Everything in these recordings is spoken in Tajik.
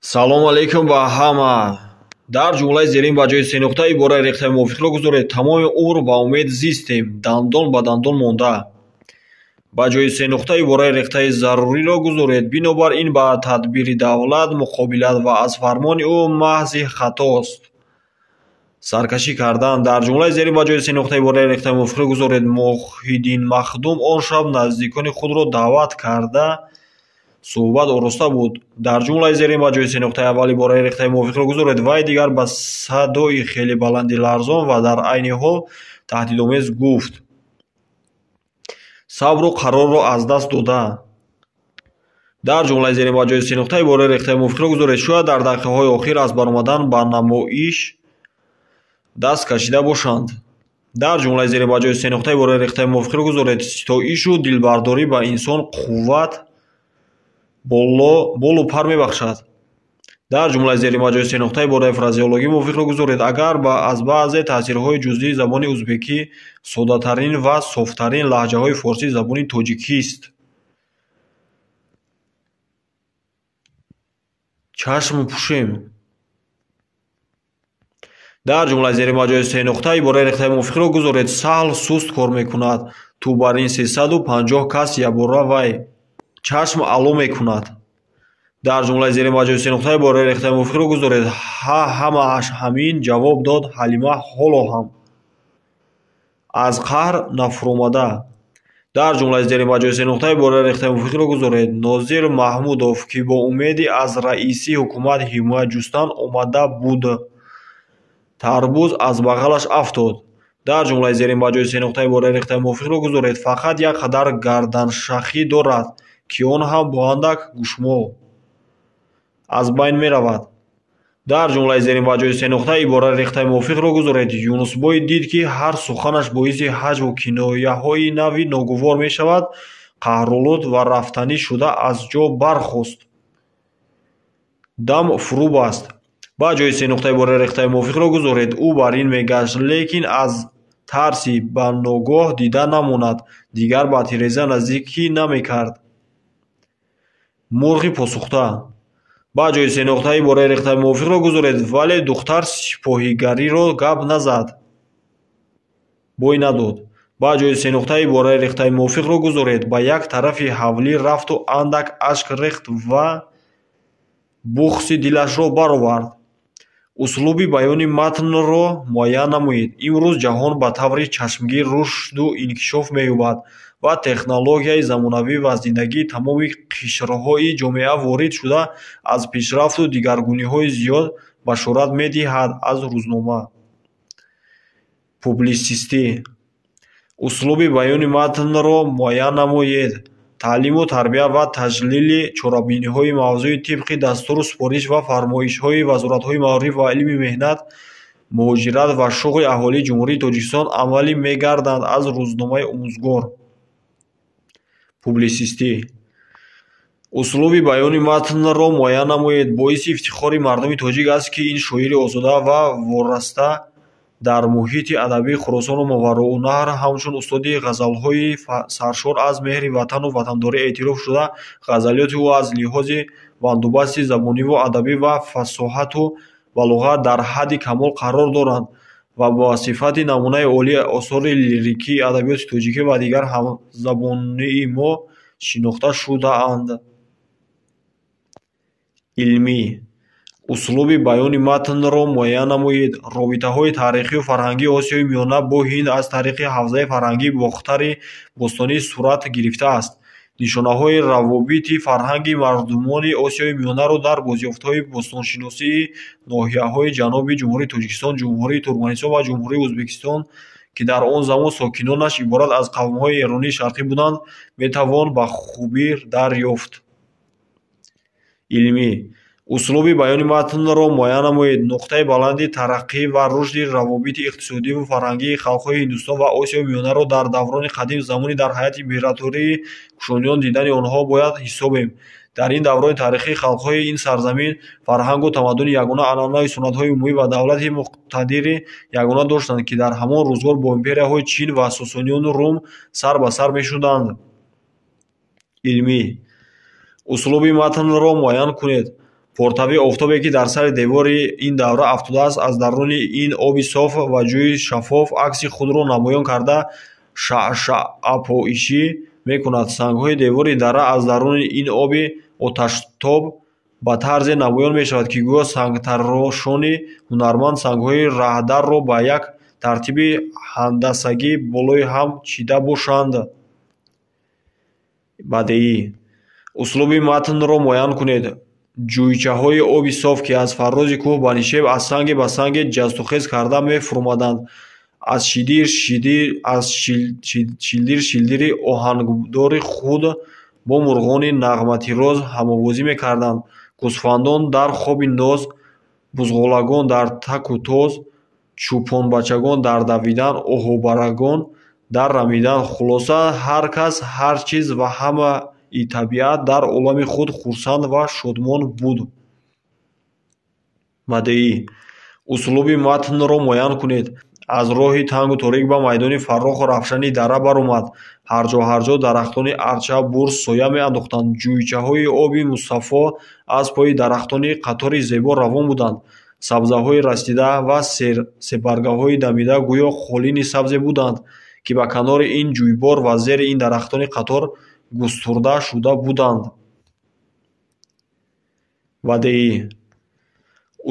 Салом алейкум ба ҳама. Дар ҷумлаи зерин ба ҷои сенуқта ибораи рехтаи мувофиқро гузоред. Тамоми умр ба умед зистем, дандон ба дандон монда. Ба ҷои сенуқта ибораи рехтаи заруриро гузоред. Бинобар ин ба тадбири давлат муқобилат ва аз фармони ӯ маҳзи хатост. Саркашӣ кардан. Дар ҷумлаи зерин ба ҷои сенуқта ибораи рехтаи мувофиқро гузоред. Муҳиддин Махдум он шаб наздикони худро даъват карда суҳбат ороста буд. Дар ҷумлаи зерин ба ҷои сенуқтаи аввал ибораи рехтаи мувофиқро гузоред. Вай дигар ба садои хеле баланди ларзон ва дар айни ҳол таҳдидомез гуфт. Сабру қарорро аз даст дода. Дар ҷумлаи зерин ба ҷои сенуқта ибораи рехтаи мувофиқро гузоред. Шояд дар дақиқаҳои охир аз баромадан ба намоиш даст кашида бошанд. Дар ҷумлаи зерин ба ҷои сенуқта ибораи рехтаи мувофиқро гузоред. Ситоишу дилбардорӣ ба инсон қувват, болу пар мебахшад. Дар ҷумлаи зерин ба ҷои сенуқта ибораи фразеологӣ мувофиқро гузоред. Агар аз баъзе таъсирҳои ҷузъии забони узбекӣ соддатарин ва софтарин лаҳҷаҳои форсии забони тоҷикист. Чашм пӯшем. Дар ҷумлаи зерин ба ҷои сенуқта ибораи рехтаи мувофиқро гузоред. Саҳл суст кор мекунад. Ту бар ин 350 кас ябора вай. Чашм ало мекунад. Дар ҷумлаи зерин ба ҷои сенуқта ибораи рехтаи мувофиқро гузоред. Ҳа, ҳамааш ҳамин, ҷавоб дод Ҳалима ҳоло ҳам. Аз қаҳр нафуромада. Дар ҷумлаи зерин ба ҷои сенуқта ибораи рехтаи мувофиқро гузоред. Нозир Маҳмудов, ки бо умеди аз раиси ҳукумат ҳимоят ҷустан омада буд. Тарбуз аз бағалаш афтод. Дар ҷумлаи зерин ба ҷои сенуқта ибораи рехтаи мувофиқро гузоред. Фақат як қадар гарданшахӣ дорад, ки он ҳам бо андак гӯшмол аз байн меравад. Дар ҷумлаи зерин ба ҷои сенуқта ибораи рехтаи мувофиқро гузоред. Юнусбой дид, ки ҳар суханаш боиси ҳаҷву кинояҳои нави ногувор мешавад, қаҳролуд ва рафтанӣ шуда аз ҷо бархост. Дам фурӯ баст. Ба ҷои сенуқта ибораи рехтаи мувофиқро гузоред. Ӯ бар ин мегашт, лекин аз тарси ба ногоҳ дида намонад, дигар ба тиреза наздикӣ намекард. Мурғи посухта. Ба ҷои сенуқта ибораи рехтаи мувофиқро гузоред, вале духтар сипоҳигариро гап назад. Бой надод. Ба ҷои сенуқта ибораи рехтаи мувофиқро гузоред. Ба як тарафи ҳавлӣ рафту андак ашк рехт ва бухси дилашро баровард. Услуби баёни матнро муайян намоед. Имрӯз ҷаҳон ба таври чашмгир рушду инкишоф меёбад ва технологияи замонавӣ ва зиндагии тамоми қишрҳои ҷомеа ворид шуда аз пешрафту дигаргуниҳои зиёд башорат медиҳад. Аз рӯзнома. Публисистӣ. Услуби баёни матнро муайян намоед. Таълиму тарбия ва таҷлили чорабиниҳои мавзӯӣ тибқи дастуру супориш ва фармоишҳои вазоратҳои маориф ва илми, меҳнат, муҳоҷират ва шуғли аҳолии Ҷумҳурии Тоҷикистон амалӣ мегарданд. Аз рӯзномаи Омӯзгор. Публисистӣ. Услуби баёни матнро муайян намоед. Боиси ифтихори мардуми тоҷик аст, ки ин шоири озода ва вораста дар муҳити адабии Хуросону Мовароуннаҳр ҳамчун устоди ғазалҳои саршор аз меҳри ватану ватандорӣ эътироф шуда, ғазалиёти ӯ аз лиҳози бандубасти забониву адабӣ ва фасоҳату балоғат дар ҳадди камол қарор доранд ва ба сифати намунаи олии осори лирикии адабиёти тоҷикӣ ва дигар ҳамзабонии мо шинохта шудаанд. Илмӣ. Услуби баёни матнро муайян намоед. Робитаҳои таърихию фарҳангии Осиёи Миёна бо Ҳинд аз тариқи ҳавзаи фарҳангии Бохтари бостонӣ сурат гирифтааст. Нишонаҳои равобити фарҳанги мардумони Осиёи Миёнаро дар бозёфтҳои бостоншиносии ноҳияҳои ҷануби Ҷумҳурии Тоҷикистон, Ҷумҳурии Туркманистон ва Ҷумҳурии Ӯзбекистон, ки дар он замон сокинонаш иборат аз қавмҳои эронии шарқӣ буданд, метавон ба хубӣ дарёфт. Илмӣ. Услуби баёни матнро муайян намоед. Нуқтаи баланди тараққӣ ва рушди равобити иқтисодиву фарҳангии халқҳои Ҳиндустон ва Осиёи Миёнаро дар даврони қадим замони дар ҳайати императории Кушониён дидани онҳо бояд ҳисобем. Дар ин даврони таърихӣ халқҳои ин сарзамин фарҳангу тамаддуни ягона, анъанаю суннатҳои умумӣ ва давлати муқтадири ягона доштанд, ки дар ҳамон рӯзгор бо империяҳои Чин ва Сосониёну Рум сар ба сар мешуданд. Илмӣ. Услуби матнро муайян кунед. Портави офтобе, ки дар сари девори ин дара афтодааст, аз даруни ин оби соф ва ҷӯи шаффоф акси худро намоён карда, шаъшаъпоишӣ мекунад. Сангҳои девори дара аз даруни ин оби оташтоб ба тарзе намоён мешавад, ки гӯё сангтарошони ҳунарманд сангҳои раҳдарро ба як тартиби ҳандасагӣ болои ҳам чида бошанд. Бадеӣ. Услуби матнро муайян кунед. Ҷӯйчаҳои оби соф, ки аз фарози кӯҳ ба нишеб, аз санге ба санге ҷастухез карда мефуромаданд, аз шилдир-шилдири оҳангдори худ бо мурғони нағматироз ҳамовозӣ мекарданд. Гӯсфандон дар хоби ноз, бузғолагон дар таку тоз, чӯпонбачагон дар давидан, оҳубарагон дар рамидан. Хулоса, ҳар кас, ҳар чиз ва ҳамаи табиат дар олами худ хурсанд ва шодмон буд. Бадеӣ. Услуби матнро муайян кунед. Аз роҳи тангу торик ба майдони фароху равшани дара баромад. Ҳарҷо ҳарҷо дарахтони арча, бурс соя меандохтанд. Ҷӯйчаҳои оби мусаффо аз пои дарахтони қатори зебо равон буданд. Сабзаҳои расида ва себаргаҳои дамида гӯё қолини сабзе буданд, ки ба канори ин ҷӯйбор ва зери ин дарахтони қатор густурда шуда буданд. Бадеӣ.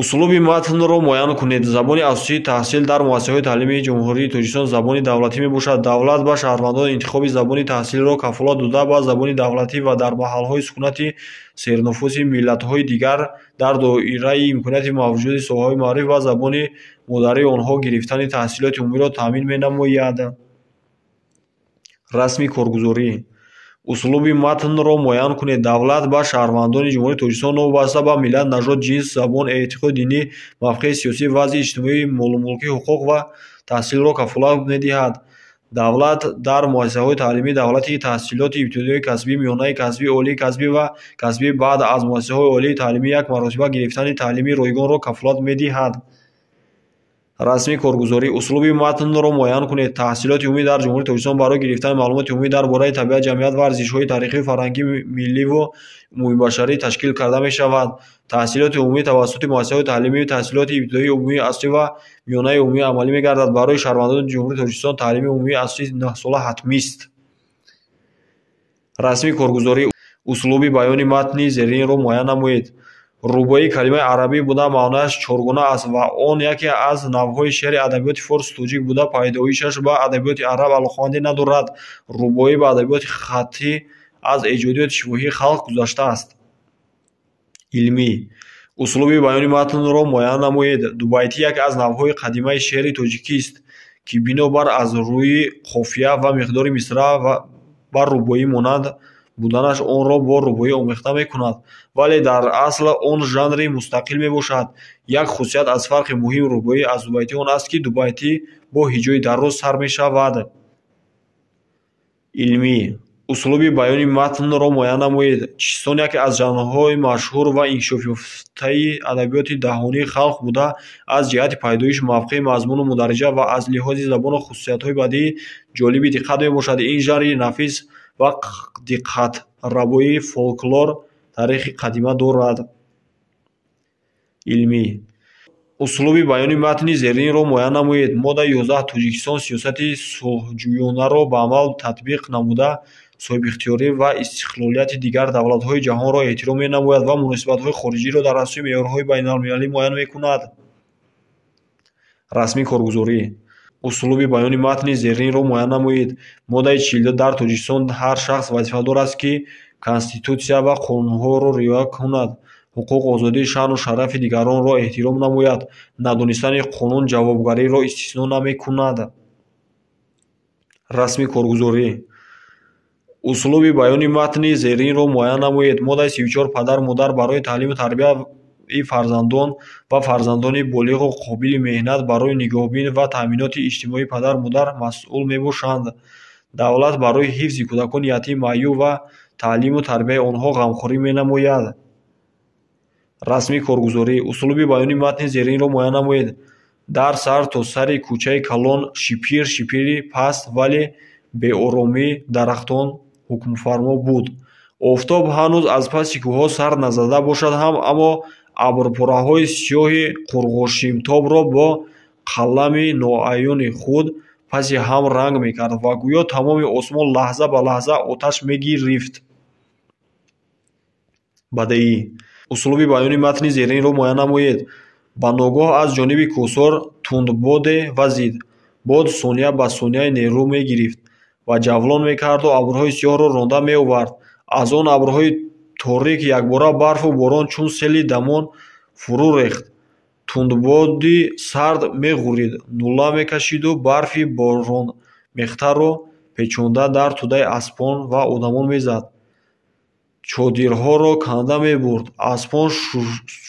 Услуби матнро муайян кунед. Забони асосии таҳсил дар муассисаҳои таълимии Ҷумҳурии Тоҷикистон забони давлатӣ мебошад. Давлат ба шаҳрвандон интихоби забони таҳсилро кафолат дода, ба забони давлатӣ ва дар маҳалҳои сукунати сернуфуси миллатҳои дигар дар доираи имконияти мавҷуди соҳаҳои маориф ба забони модарии онҳо гирифтани таҳсилоти умумиро таъмин менамояд. Расми коргузорӣ. Услуби матнро муайян кунед. Давлат ба шаҳрвандони Ҷумҳурии Тоҷикистон новобаста ба миллат, нажод, ҷинс, забон, эътиқоди динӣ, мавқеи сиёсӣ, вазъи иҷтимоӣ, молумулкӣ, ҳуқуқ ва таҳсилро кафолат медиҳад. Давлат дар муассисаҳои таълимии давлатӣ таҳсилоти ибтидоии касбӣ, миёнаи касбӣ, олии касбӣ ва касбӣ баъд аз муассисаҳои олии таълимӣ як маротиба гирифтани таълими ройгонро кафолат медиҳад. Расми коргузорӣ. Услуби матнро муайян кунед. Таҳсилоти умумӣ дар Ҷумҳурии Тоҷикистон барои гирифтани маълумоти умумӣ дар бораи табиат, ҷамъият ва арзишҳои таърихию фарҳангӣ, милливу умумибашарӣ ташкил карда мешавад. Таҳсилоти умумӣ тавассути муассисаҳои таълимӣ, таҳсилоти ибтидоии умумии асосӣ ва миёнаи умумӣ амалӣ мегардад. Барои шаҳрвандони Ҷумҳурии Тоҷикистон таълими умумии асосии 9-сола ҳатмист. Расми коргузорӣ. Услуби баёни матни зеринро муайян намоед. Рубоӣ калимаи арабӣ буда, маънояш чоргона аст ва он яке аз навъҳои шеъри адабиёти форсу тоҷик буда, пайдоишаш ба адабиёти араб алоқамандӣ надорад. Рубоӣ ба адабиёти хаттӣ аз эҷодиёти шифоҳии халқ гузаштааст. Илмӣ. Услуби баёни матнро муайян намоед. Дубайтӣ яке аз навъҳои қадимаи шеъри тоҷикист, ки бинобар аз рӯи қофия ва миқдори мисраъ ба рубоӣ монанд буданаш онро бо рубоӣ омехта мекунад, вале дар асл он жанри мустақил мебошад. Як хусусият аз фарқи муҳими рубоӣ аз дубайтӣ он аст, ки дубайтӣ бо ҳиҷои дароз сар мешавад. Илмӣ. Услуби баёни матнро муайян намоед. Чистон яке аз жанрҳои машҳур ва инкишофёфтаи адабиёти даҳонии халқ буда, аз ҷиҳати пайдоиш, мавқеъ, мазмуну мундариҷа ва аз лиҳози забону хусусиятҳои бадиӣ ҷолиби диққат мебошад. Ин жанри нафис ва диққатрабои фолклор таърихи қадима дорад. Илмӣ. Услуби баёни матни зеринро муайян намоед. Моддаи 11. Тоҷикистон сиёсати сулҳҷӯёнаро ба амал татбиқ намуда, соҳибихтиёрӣ ва истиқлолияти дигар давлатҳои ҷаҳонро эҳтиром менамояд ва муносибатҳои хориҷиро дар асоси меъёрҳои байналмилалӣ муайян мекунад. Расми коргузорӣ. Услуби баёни матни зеринро муайян намоед. Моддаи 42. Дар Тоҷикистон ҳар шахс вазифадор аст, ки конститутсия ва қонунҳоро риоя кунад, ҳуқуқ, озодӣ, шаъну шарафи дигаронро эҳтиром намояд. Надонистани қонун ҷавобгариро истисно намекунад. Расми коргузорӣ. Услуби баёни матни зеринро муайян намоед. Моддаи 34. Падару модар барои таълиму тарбияи фарзандон ва фарзандони болиғу қобили меҳнат, барои нигоҳбин ва таъминоти иҷтимоии падару модар масъул мебошанд. Давлат барои ҳифзи кӯдакони ятим, маъюб ва таълиму тарбияи онҳо ғамхорӣ менамояд. Расми коргузорӣ. Услуби баёни матни зеринро муайян намоед. Дар сар то сари кӯчаи калон шипир шипири паст, вале беоромии дарахтон ҳукмфармо буд. Офтоб ҳанӯз аз паси кӯҳҳо сар назада бошад ҳам, аммо абрпораҳои сиёҳи қурғошимтобро бо қалами ноаёни худ паси ҳам ранг мекард ва гӯё тамоми осмон лаҳза ба лаҳза оташ мегирифт. Бадеӣ. Услуби баёни матни зеринро муайян намоед. Ба ногоҳ аз ҷониби кӯҳсор тундбоде вазид. Бод сония ба сония нерӯ мегирифт ва ҷавлон мекарду абрҳои сиёҳро ронда меовард. Аз он абрҳои торик якбора барфу борон чун сели дамон фурӯ рехт. Тундбоди сард меғӯрид, нула мекашиду барфи боронмехтаро печонда дар тӯдаи аспон ва одамон мезад. Чодирҳоро канда мебурд. Аспон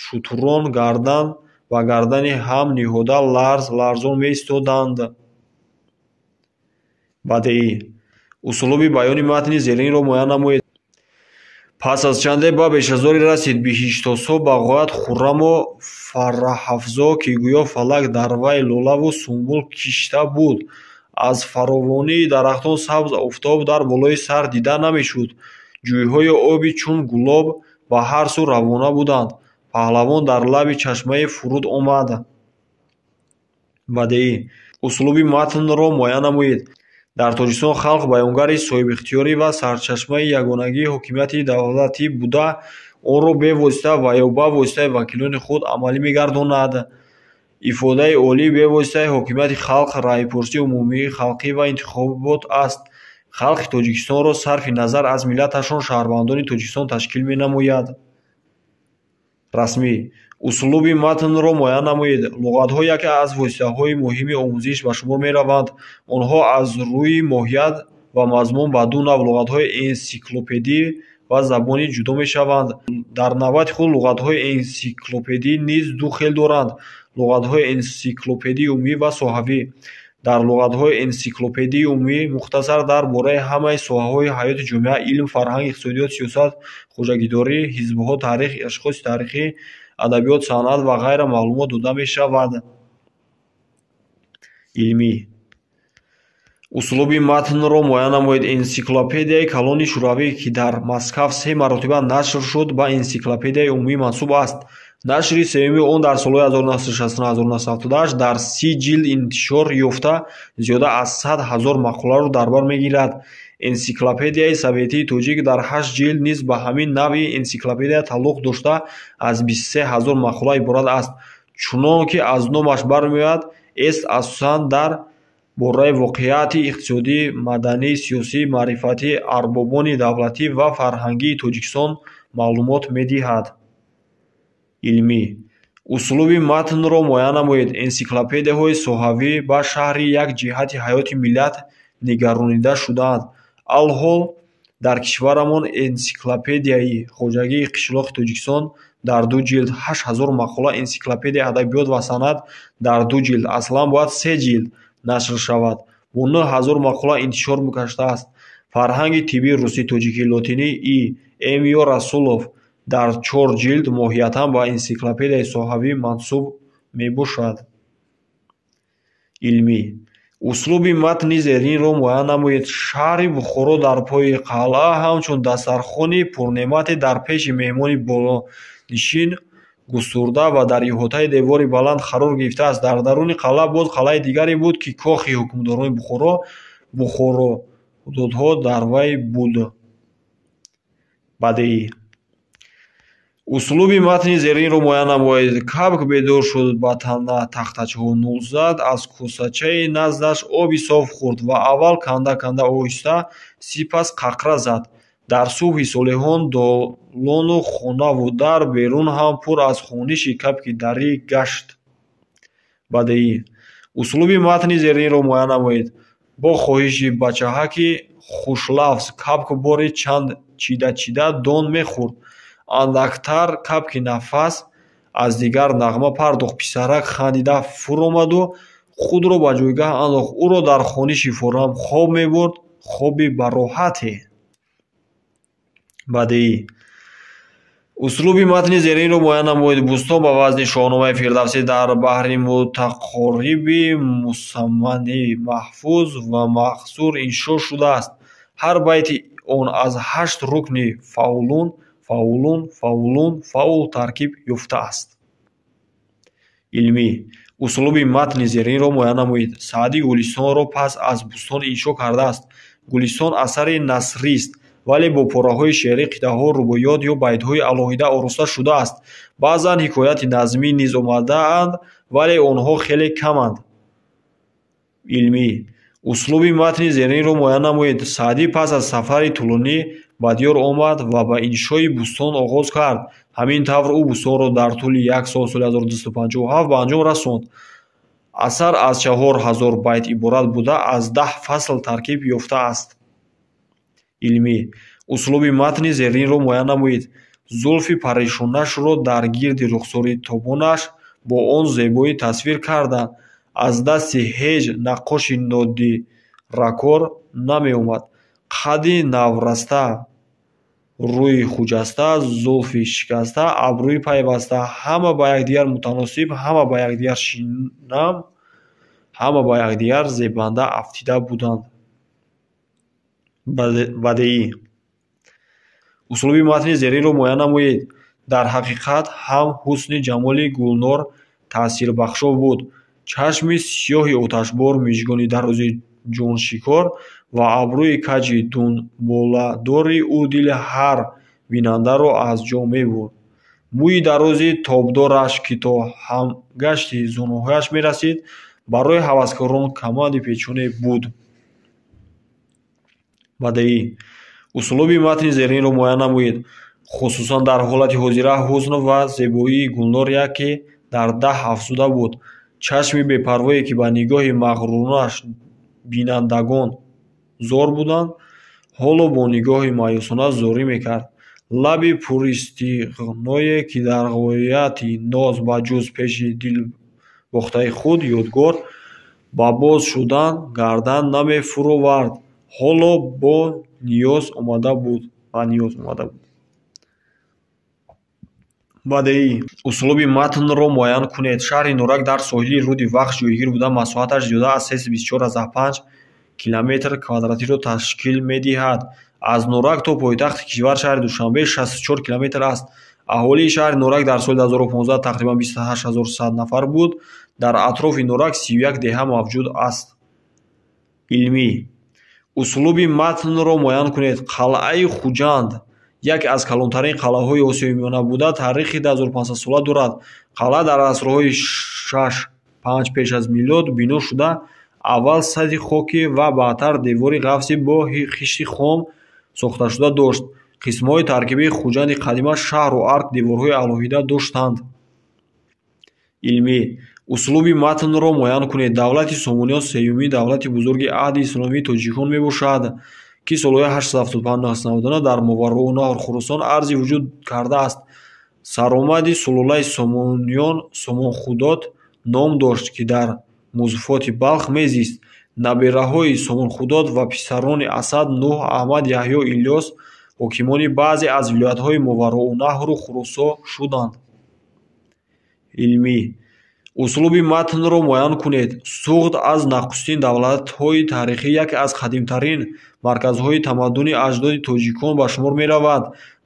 шутурон гардан ба гардани ҳам ниҳода ларз ларзон меистоданд. Бадеӣ. Услуби баёни матни зеринро муайян намоед. Пас аз чанде ба бешазоре расид. Биҳиштосо ба ғоят хурраму фараҳафзо, ки гӯё фалак дар вай лолаву сумбул кишта буд. Аз фаровонии дарахтон сабз офтоб дар болои сар дида намешуд. Ҷӯйҳои оби чун гулоб ба ҳар сӯ равона буданд. Паҳлавон дар лаби чашмае фуруд омад. Бадеӣ. Услуби матнро муайян намоед. Дар Тоҷикистон халқ баёнгари соҳибихтиёрӣ ва сарчашмаи ягонагии ҳокимияти давлатӣ буда, онро бевосита ва ё ба воситаи вакилони худ амалӣ мегардонад. Ифодаи олии бевоситаи ҳокимияти халқ раъйпурсии умумии халқӣ ва интихобот аст. Халқи Тоҷикистонро сарфи назар аз миллаташон шаҳрвандони Тоҷикистон ташкил менамояд. Расмӣ. Услуби матнро муайян намоед. Луғатҳо яке аз воситаҳои муҳими омӯзиш ба шумор мераванд. Онҳо аз рӯи моҳият ва мазмун ба ду навъ луғатҳои энсиклопедӣ ва забонӣ ҷудо мешаванд. Дар навбати худ луғатҳои энсиклопедӣ низ ду хел доранд: луғатҳои энсиклопедии умумӣ ва соҳавӣ. Дар луғатҳои энсиклопедии умумӣ мухтасар дар бораи ҳамаи соҳаҳои ҳаёти ҷомеа, илм, фарҳанг, иқтисодиёт, сиёсат, хоҷагидорӣ, ҳизбҳо, таърих, ашхоси таърихӣ, адабиёт, санъат ва ғайра маълумот дода мешавад. Илмӣ. Услуби матнро муайян намоед. Энсиклопедияи калони шӯравӣ, ки дар Москав се маротиба нашр шуд, ба энсиклопедияи умумӣ мансуб аст. Нашри сеюми он дар солҳои 1969-1978 дар 30 ҷилд интишор ёфта, зиёда аз 100 ҳазор мақоларо дар бар мегирад. Энсиклопедияи советии тоҷик дар 8 ҷилд низ ба ҳамин навъи энсиклопедия тааллуқ дошта, аз 23 ҳазор мақола иборат аст. Чунон ки аз номаш бармеояд, эст асосан дар бораи воқеияти иқтисодӣ, маданӣ, сиёсӣ, маърифатӣ, арбобони давлатӣ ва фарҳангии Тоҷикистон маълумот медиҳад. Илмӣ. Услуби матнро муайян намоед. Энсиклопедияҳои соҳавӣ ба шарҳи як ҷиҳати ҳаёти миллат нигаронида шудаанд. Алҳол дар кишварамон энсиклопедияи хоҷагии қишлоқи Тоҷикистон дар ду ҷилд, 8000 мақола, энсиклопедияи адабиёт ва санъат дар ду ҷилд, аслан бояд се ҷилд нашр шавад, бо 9000 мақола интишор гаштааст. Фарҳанги тиббии русӣ-тоҷикӣ лотинӣ И. М. Ё Расулов дар чор ҷилд моҳиятан ба энсиклопедияи соҳавӣ мансуб мебошад. Илмӣ. Услуби матни зеринро муайян намоед. Шаҳри Бухоро дар пои қалъа ҳамчун дастархони пурнеъмате дар пеши меҳмони болонишин густурда ва дар иҳотаи девори баланд қарор гирифтааст. Дар даруни қалъа боз қалъаи дигаре буд, ки кохи ҳукмдорони Бухоро, Бухорододҳо дар вай буд. Бадеӣ. Услуби матни зеринро муайян намоед. Кабк бедор шуд, ба тана тахтачаҳо нул зад, аз косачаи наздаш оби соф хӯрд ва аввал канда-канда оҳиста, сипас қақра зад. Дар субҳи солиҳон долону хонаву дар берун ҳам пур аз хониши кабки дарӣ гашт. Бадеӣ. Услуби матни зеринро муайян намоед. Бо хоҳиши бачаҳаки хушлафз кабк бори чанд чида-чида дон мехӯрд. Андактар кабки нафас аз дигар нағма пардохт. Писарак хандида фуромаду худро ба ҷойгаҳ андохт. Ӯро дар хониши форам хоб мебурд, хоби бароҳате. Бадеӣ. Услуби матни зеринро муайян намоед. Бӯстон ба вазни Шоҳномаи Фирдавсӣ дар баҳри мутақориби мусаммани маҳфуз ва мақсур иншо шудааст. Ҳар байти Он аз 8 рукни фаъулун, фаъулун, фаъулун, фаъул таркиб ёфтааст. Илмӣ. Услуби матни зеринро муайян намоед. Саъдӣ Гулистонро пас аз Бӯстон иншо кардааст. Гулистон асари насрист, вале бо пораҳои шеърӣ, қитъаҳо, рубоиёт ё байтҳои алоҳида ороста шудааст. Баъзан ҳикояти назмӣ низ омадаанд, вале онҳо хеле каманд. Илмӣ. Услуби матни зеринро муайян намоед. Саъдӣ пас аз сафари тӯлонӣ ба диёр омад ва ба иншои Бӯстон оғоз кард. Ҳамин тавр ӯ Бӯстонро дар тӯли як сол, соли 1257, ба анҷом расонд. Асар аз 4000 байт иборат буда, аз 10 фасл таркиб ёфтааст. Илмӣ. Услуби матни зеринро муайян намоед. Зулфи парешонашро дар гирди рухсори тобонаш бо он зебоӣ тасвир карданд. Аз дасти ҳеҷ наққоши нодиракор намеомад. Қадди навраста, рӯи хуҷаста, зулфи шикаста, абрӯи пайваста, ҳама ба якдигар мутаносиб, ҳама ба якдигар шинам, ҳама ба якдигар зебанда афтида буданд. Бадеӣ. Услуби матни зеринро муайян намоед. Дар ҳақиқат ҳам ҳусни ҷамоли Гулнор таъсирбахшо буд. Чашми сиёҳи оташбор, мижгони дарози ҷоншикор ва абрӯи каҷи дунболадори ӯ дили ҳар бинандаро аз ҷо мебурд. Мӯи дарози тобдораш, ки то ҳамгашти зонуҳояш мерасид, барои ҳаваскорон каманди печоне буд. Бадеӣ. Услуби матни зеринро муайян намоед. Хусусан дар ҳолати ҳозира ҳусн ва зебоии Гулнор яке дар 10 афзуда буд. Чашми бепарвое, ки ба нигоҳи мағрураш бинандагон зор буданд, ҳоло бо нигоҳи маъюсона зорӣ мекард. Лаби пуристиғное, ки дар ғояти ноз ба ҷуз пеши дилбохтаи худ ёдгор ба боз шудан гардан намефуровард, ҳоло бо ниёз омада буд. Бадеӣ. Услуби матнро муайян кунед. Шаҳри Норак дар соҳили руди Вахш ҷойгир буда, масоҳаташ зиёда аз 324,5 километр квадратиро ташкил медиҳад. Аз Норак то пойтахти кишвар шаҳри Душанбе 64 километр аст. Аҳолии шаҳри Норак дар соли 2015 тақрибан 28100 нафар буд. Дар атрофи Норак 31 деҳа мавҷуд аст. Илмӣ. Услуби матнро муайян кунед. Қалъаи Хуҷанд яке аз калонтарин қалъаҳои Осиёи Миёна буда, таърихи 2500 сола дорад. Қалъа дар асрҳои 6-5 пеш аз милод бино шуда, аввал сатҳи хокӣ ва баъдтар девори ғафси бо хишти хом сохташуда дошт. Қисмҳои таркибии Хуҷанди қадима шаҳру арк деворҳои алоҳида доштанд. Илмӣ. Услуби матнро муайян кунед. Давлати Сомониён сеюмин давлати бузурги аҳди исломии тоҷикон мебошад, ки солҳои 875-999 дар Мовароуннаҳр Хуросон арзи вуҷуд кардааст. Саромади сулолаи Сомониён Сомонхудот ном дошт, ки дар музфоти Балх мезист. Набераҳои Сомонхудот ва писарони Асад, Нӯҳ, Аҳмад, Яҳё, Илёс ҳокимони баъзе аз вилоятҳои Мовароуннаҳру Хуросо шуданд. Илмӣ. Услуби матнро муайян кунед. Суғд аз нахустин давлатҳои таърихӣ, яке аз қадимтарин марказҳои тамаддуни аҷдоди тоҷикон ба шумор меравад.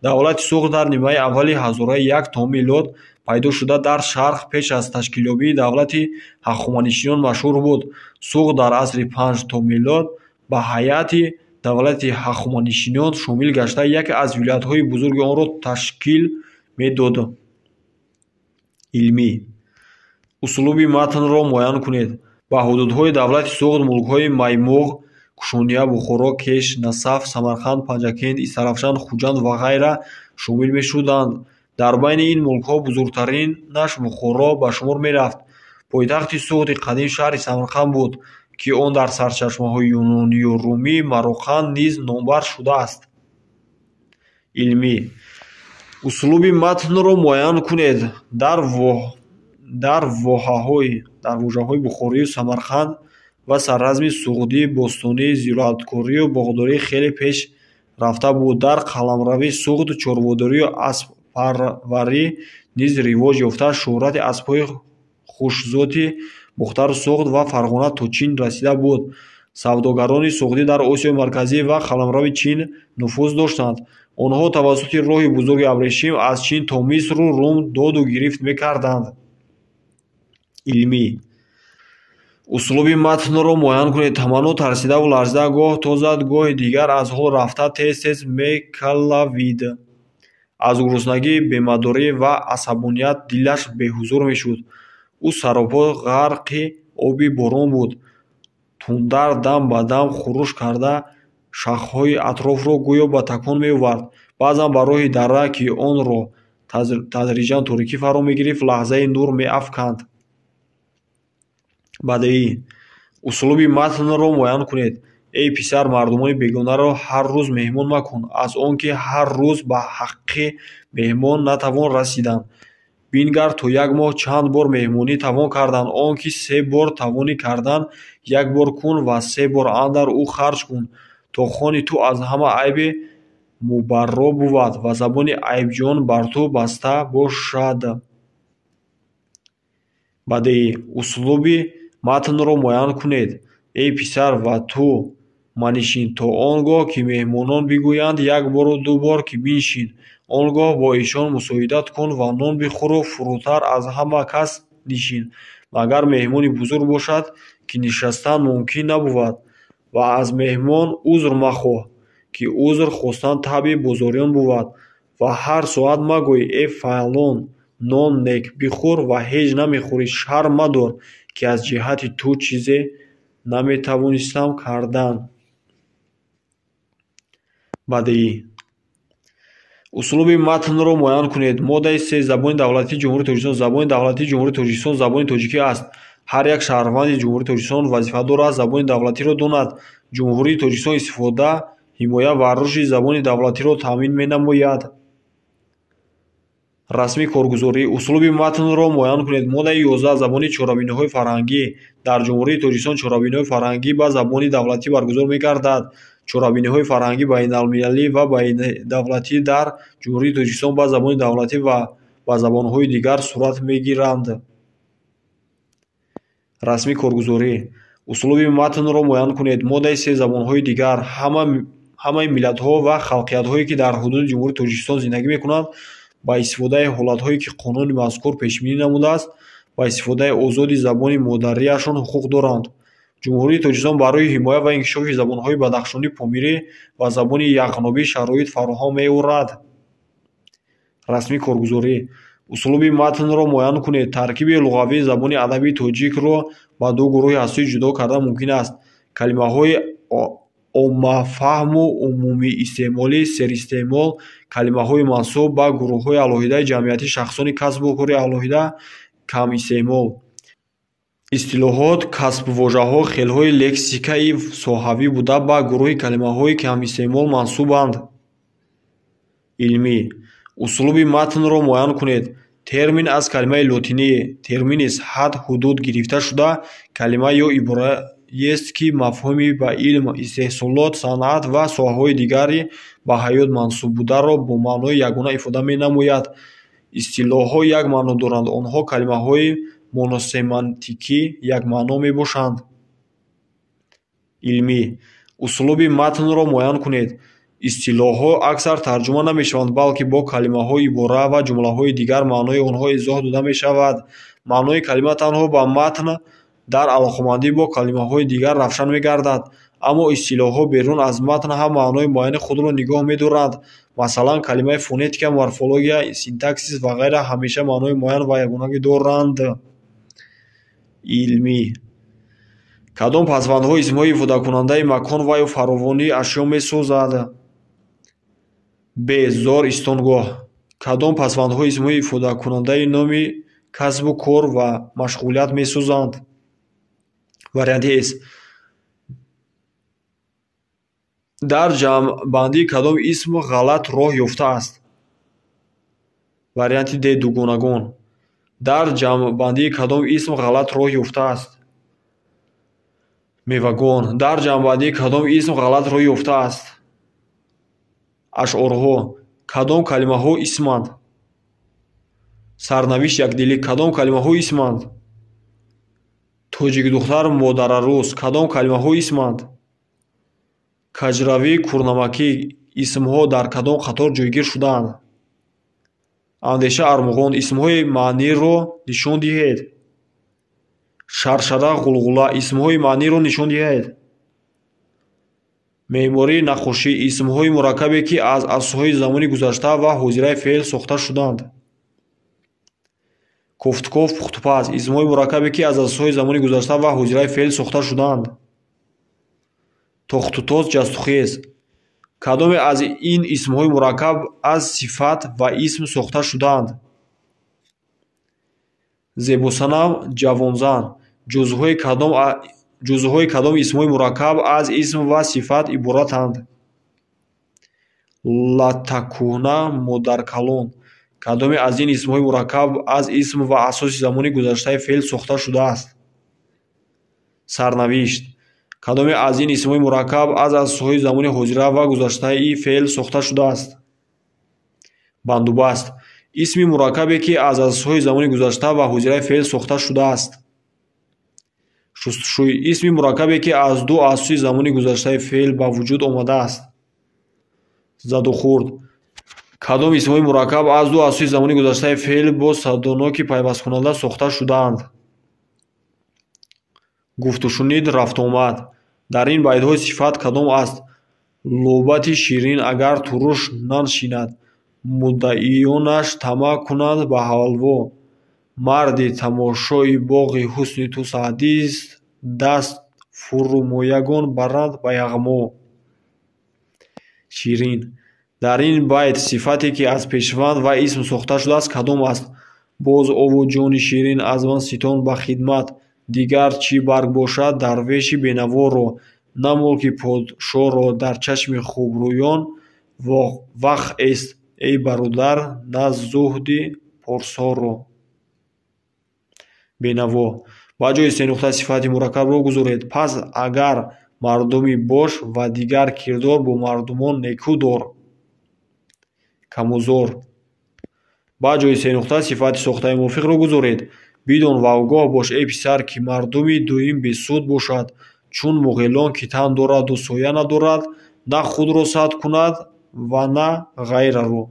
Давлати Суғд дар нимаи аввали ҳазораи як то милод пайдо шуда, дар шарқ пеш аз ташкилёбии давлати ҳахоманишиён машҳур буд. Суғд дар асри 5 то милод ба ҳайати давлати ҳахоманишиён шомил гашта, яке аз вилоятҳои бузурги онро ташкил медод. Илмӣ. Услуби матнро муайян кунед. Ба ҳудудҳои давлати Суғд мулкҳои Маймуғ, Кушония, Бухоро, Кеш, Насаф, Самарқанд, Панҷакент, Истаравшан, Хуҷанд ва ғайра шомил мешуданд. Дар байни ин мулкҳо бузургтаринаш Бухоро ба шумор мерафт. Пойтахти Суғди қадим шаҳри Самарқанд буд, ки он дар сарчашмаҳои юнонию румӣ Мароқанд низ номбар шудааст. Илмӣ. Услуби матнро муайян кунед. Дар вожаҳои Бухорию Самарқанд ва сарразми суғдӣ бостонӣ зироаткорию боғдорӣ хеле пеш рафта буд. Дар қаламрави Суғд чорводорию асппарварӣ низ ривоҷ ёфта, шӯҳрати аспҳои хушзоти Бохтару Суғд ва Фарғона то Чин расида буд. Савдогарони суғдӣ дар Осиёи Марказӣ ва қаламрави Чин нуфуз доштанд. Онҳо тавассути роҳи бузурги абрешим аз Чин то Мисру Рум доду гирифт мекарданд. Илмӣ. Услуби матнро муайян кунед. Таманно тарсидаву ларзида гоҳ тозад, гоҳи дигар аз ҳол рафта тез-тез мекалавид. Аз гуруснагӣ, бемадорӣ ва асабоният дилаш беҳузур мешуд. Ӯ саропо ғарқи оби борон буд. Тундар дам ба дам хуруш карда шахҳои атрофро гӯё ба такон меовард. Баъзан ба роҳи дара, ки онро тадриҷан торикӣ фаро мегирифт, лаҳзаи нур меафканд. Бадеӣ. Услуби матнро муайян кунед. Эй писар, мардумони бегонаро ҳар рӯз меҳмон макун, аз он ки ҳар рӯз ба ҳаққи меҳмон натавон расидан. Бингар то як моҳ чанд бор меҳмонӣ тавон кардан. Он ки се бор тавонӣ кардан, як бор кун ва се бор андар ӯ харҷ кун, то хони ту аз ҳама айбе мубарро бувад ва забони айбҷӯён бар ту баста бошад. Бадеӣ. Услуби матнро муайян кунед. Эй писар, ва ту манишин то он гоҳ, ки меҳмонон бигӯянд як бору ду бор ки биншин. Он гоҳ бо эшон мусоидат кун ва нон бихӯру фурӯтар аз ҳама кас нишин. Магар меҳмони бузург бошад, ки нишастан мумкин набувад. Ва аз меҳмон узр махоҳ, ки узр хостан табъи бозориён бувад. Ва ҳар соат магӯй: э фалон, нон нек бихӯр ва ҳеҷ намехӯрӣ. Шарм мадор, ки аз ҷиҳати ту чизе наметавонистам кардан. Бадеӣ. Услуби матнро муайян кунед. Моддаи се. Забони давлатии Ҷумҳурии Тоҷикистон. Забони давлатии Ҷумҳурии Тоҷикистон забони тоҷикӣ аст. Ҳар як шаҳрванди Ҷумҳурии Тоҷикистон вазифадор аст забони давлатиро донад. Ҷумҳурии Тоҷикистон истифода, ҳимоя ва рушди забони давлатиро таъмин менамояд. Расмии коргузорӣ. Услуби матнро муайян кунед. Моддаи 11. Забони чорабиниҳои фарҳангӣ. Дар Ҷумҳурии Тоҷикистон чорабиниҳои фарҳангӣ ба забони давлатӣ баргузор мегардад. Чорабиниҳои фарҳангӣ байналмилалӣ ва байнидавлатӣ дар Ҷумҳурии Тоҷикистон ба забони давлатӣ ва ба забонҳои дигар сурат мегиранд. Расмии коргузорӣ. Услуби матнро муайян кунед. Моддаи се. Забонҳои дигар. Ҳамаи миллатҳо ва халқиятҳое, ки дар ҳудуди Ҷумҳурии Тоҷикистон зиндагӣ мекунанд, ба истифодаи ҳолатҳое, ки қонуни мазкур пешбинӣ намудааст, ба истифодаи озоди забони модариашон ҳуқуқ доранд. Ҷумҳурии Тоҷикистон барои ҳимоя ва инкишофи забонҳои бадахшонӣ, помирӣ ва забони яғнобӣ шароит фароҳам меорад. Расмии коргузорӣ. Услуби матнро муайян кунед. Таркиби луғавии забони адабии тоҷикро ба ду гурӯҳи асосӣ ҷудо кардан мумкин аст: калимаҳои оммафаҳму умумиистеъмолӣ, серистеъмол, калимаҳои мансуб ба гурӯҳҳои алоҳидаи ҷамъиятӣ, шахсони касбу кори алоҳида, камистеъмол. Истилоҳот, касбвожаҳо хелҳои лексикаи соҳавӣ буда, ба гурӯҳи калимаҳои камистеъмол мансубанд. Илмӣ. Услуби матнро муайян кунед. Термин аз калимаи лотинии терминис ҳад, ҳудуд гирифта шуда, калима ё ибораест, ки мафҳуми ба илм, истеҳсолот, санъат ва соҳаҳои дигари ба ҳаёт мансуб бударо бо маънои ягона ифода менамояд. Истилоҳҳо як маъно доранд. Онҳо калимаҳои моносемантикӣ якмаъно мебошанд. Илмӣ. Услуби матнро муайян кунед. Истилоҳҳо аксар тарҷума намешаванд, балки бо калимаҳо, ибора ва ҷумлаҳои дигар маънои онҳо изоҳ дода мешавад. Маънои калима танҳо ба матн дар алоқамандӣ бо калимаҳои дигар равшан мегардад. Аммо истилоҳҳо берун аз матн ҳам маънои муайяни худро нигоҳ медоранд. Масалан, калимаи фонетика, морфология, синтаксис ва ғайра ҳамеша маънои муайян ва ягонагӣ доранд. Илмӣ. Кадом пасвандҳо исмҳои ифодакунандаи макон ва ё фаровонии ашё месозад? Б. Зор, истонгоҳ. Кадом пасвандҳо исмҳои ифодакунандаи номи касбу кор ва машғулият месозанд? Варианти С. Дар ҷамъбандии кадом исм ғалат роҳ ёфтааст? Варианти Д. Дугонагон. Дар ҷамъбандии кадом исм ғалат роҳ ёфтааст? Мевагон. Дар ҷамъбандии кадом исм ғалат роҳ ёфтааст? Ашъорҳо. Кадом калимаҳо исманд? Сарнавишт якдилӣ. Кадом калимаҳо исманд? Тоҷикдухтар модарарӯс кадом калимаҳо исманд? Каҷравӣ, курнамакӣ исмҳо дар кадом қатор ҷойгир шудаанд? Андеша армуғон исмҳои маъниро нишон диҳед. Шаршара, ғулғула исмҳои маъниро нишон диҳед. Меъморӣ, наққошӣ исмҳои мураккабе, ки аз асосҳои замони гузашта ва ҳозираи феъл сохта шуданд. Кофтуков, пухтупаз исмҳои мураккабе, ки аз асосҳои замони гузашта ва ҳозираи феъл сохта шуданд. Тохтутоз, ҷастухез. Кадоме аз ин исмҳои мураккаб аз сифат ва исм сохта шудаанд? Зебосанам, ҷавонзан. Ҷузъҳои кадом исмҳои мураккаб аз исм ва сифат иборатанд? Латтакӯҳна, модаркалон. Кадоме аз ин исмҳои мураккаб аз исм ва асоси замони гузаштаи феъл сохта шудааст? Сарнавишт. Кадоме аз ин исмҳои мураккаб аз асосҳои замони ҳозира ва гузаштаи феъл сохта шудааст? Бандубаст. Исми мураккабе, ки аз асосҳои замони гузашта ва ҳозираи феъл сохта шудааст. Шустушӯй. Исми мураккабе, ки аз ду асоси замони гузаштаи феъл ба вуҷуд омадааст. Задухӯрд. Кадом исмҳои мураккаб аз ду асоси замони гузаштаи феъл бо садоноки пайвасткунанда сохта шудаанд? Гуфтушунид, рафтуомад. Дар ин байтҳо сифат кадом аст? Лӯбати ширин агар туруш наншинад, муддаиёнаш тамаъ кунанд ба ҳалво. Марди тамошои боғи ҳусни ту Саъдист, даст фурӯмоягон баранд ба яғмо. Ширин. Дар ин байт сифате, ки аз пешванд ва исм сохта шудааст, кадом аст? Боз ову ҷони ширин аз ман ситон ба хидмат, дигар чӣ барг бошад дарвеши бенаворо, на мулки подшоро дар чашми хубрӯён вах эст, эй бародар, на зуҳди порсоро. Бенаво. Ба ҷои сенуқта сифати мураккабро гузоред. Пас агар мардумӣ бош ва дигар кирдор бо мардумон некӯ дор. Камозор. Ба ҷои сенуқта сифати сохтаи мувофиқро гузоред. Бидон ва огоҳ бош, эй писар, ки мардуми дуюм бесуд бошад, чун муғелон, ки тан дораду соя надорад, на худро сад кунад ва на ғайраро.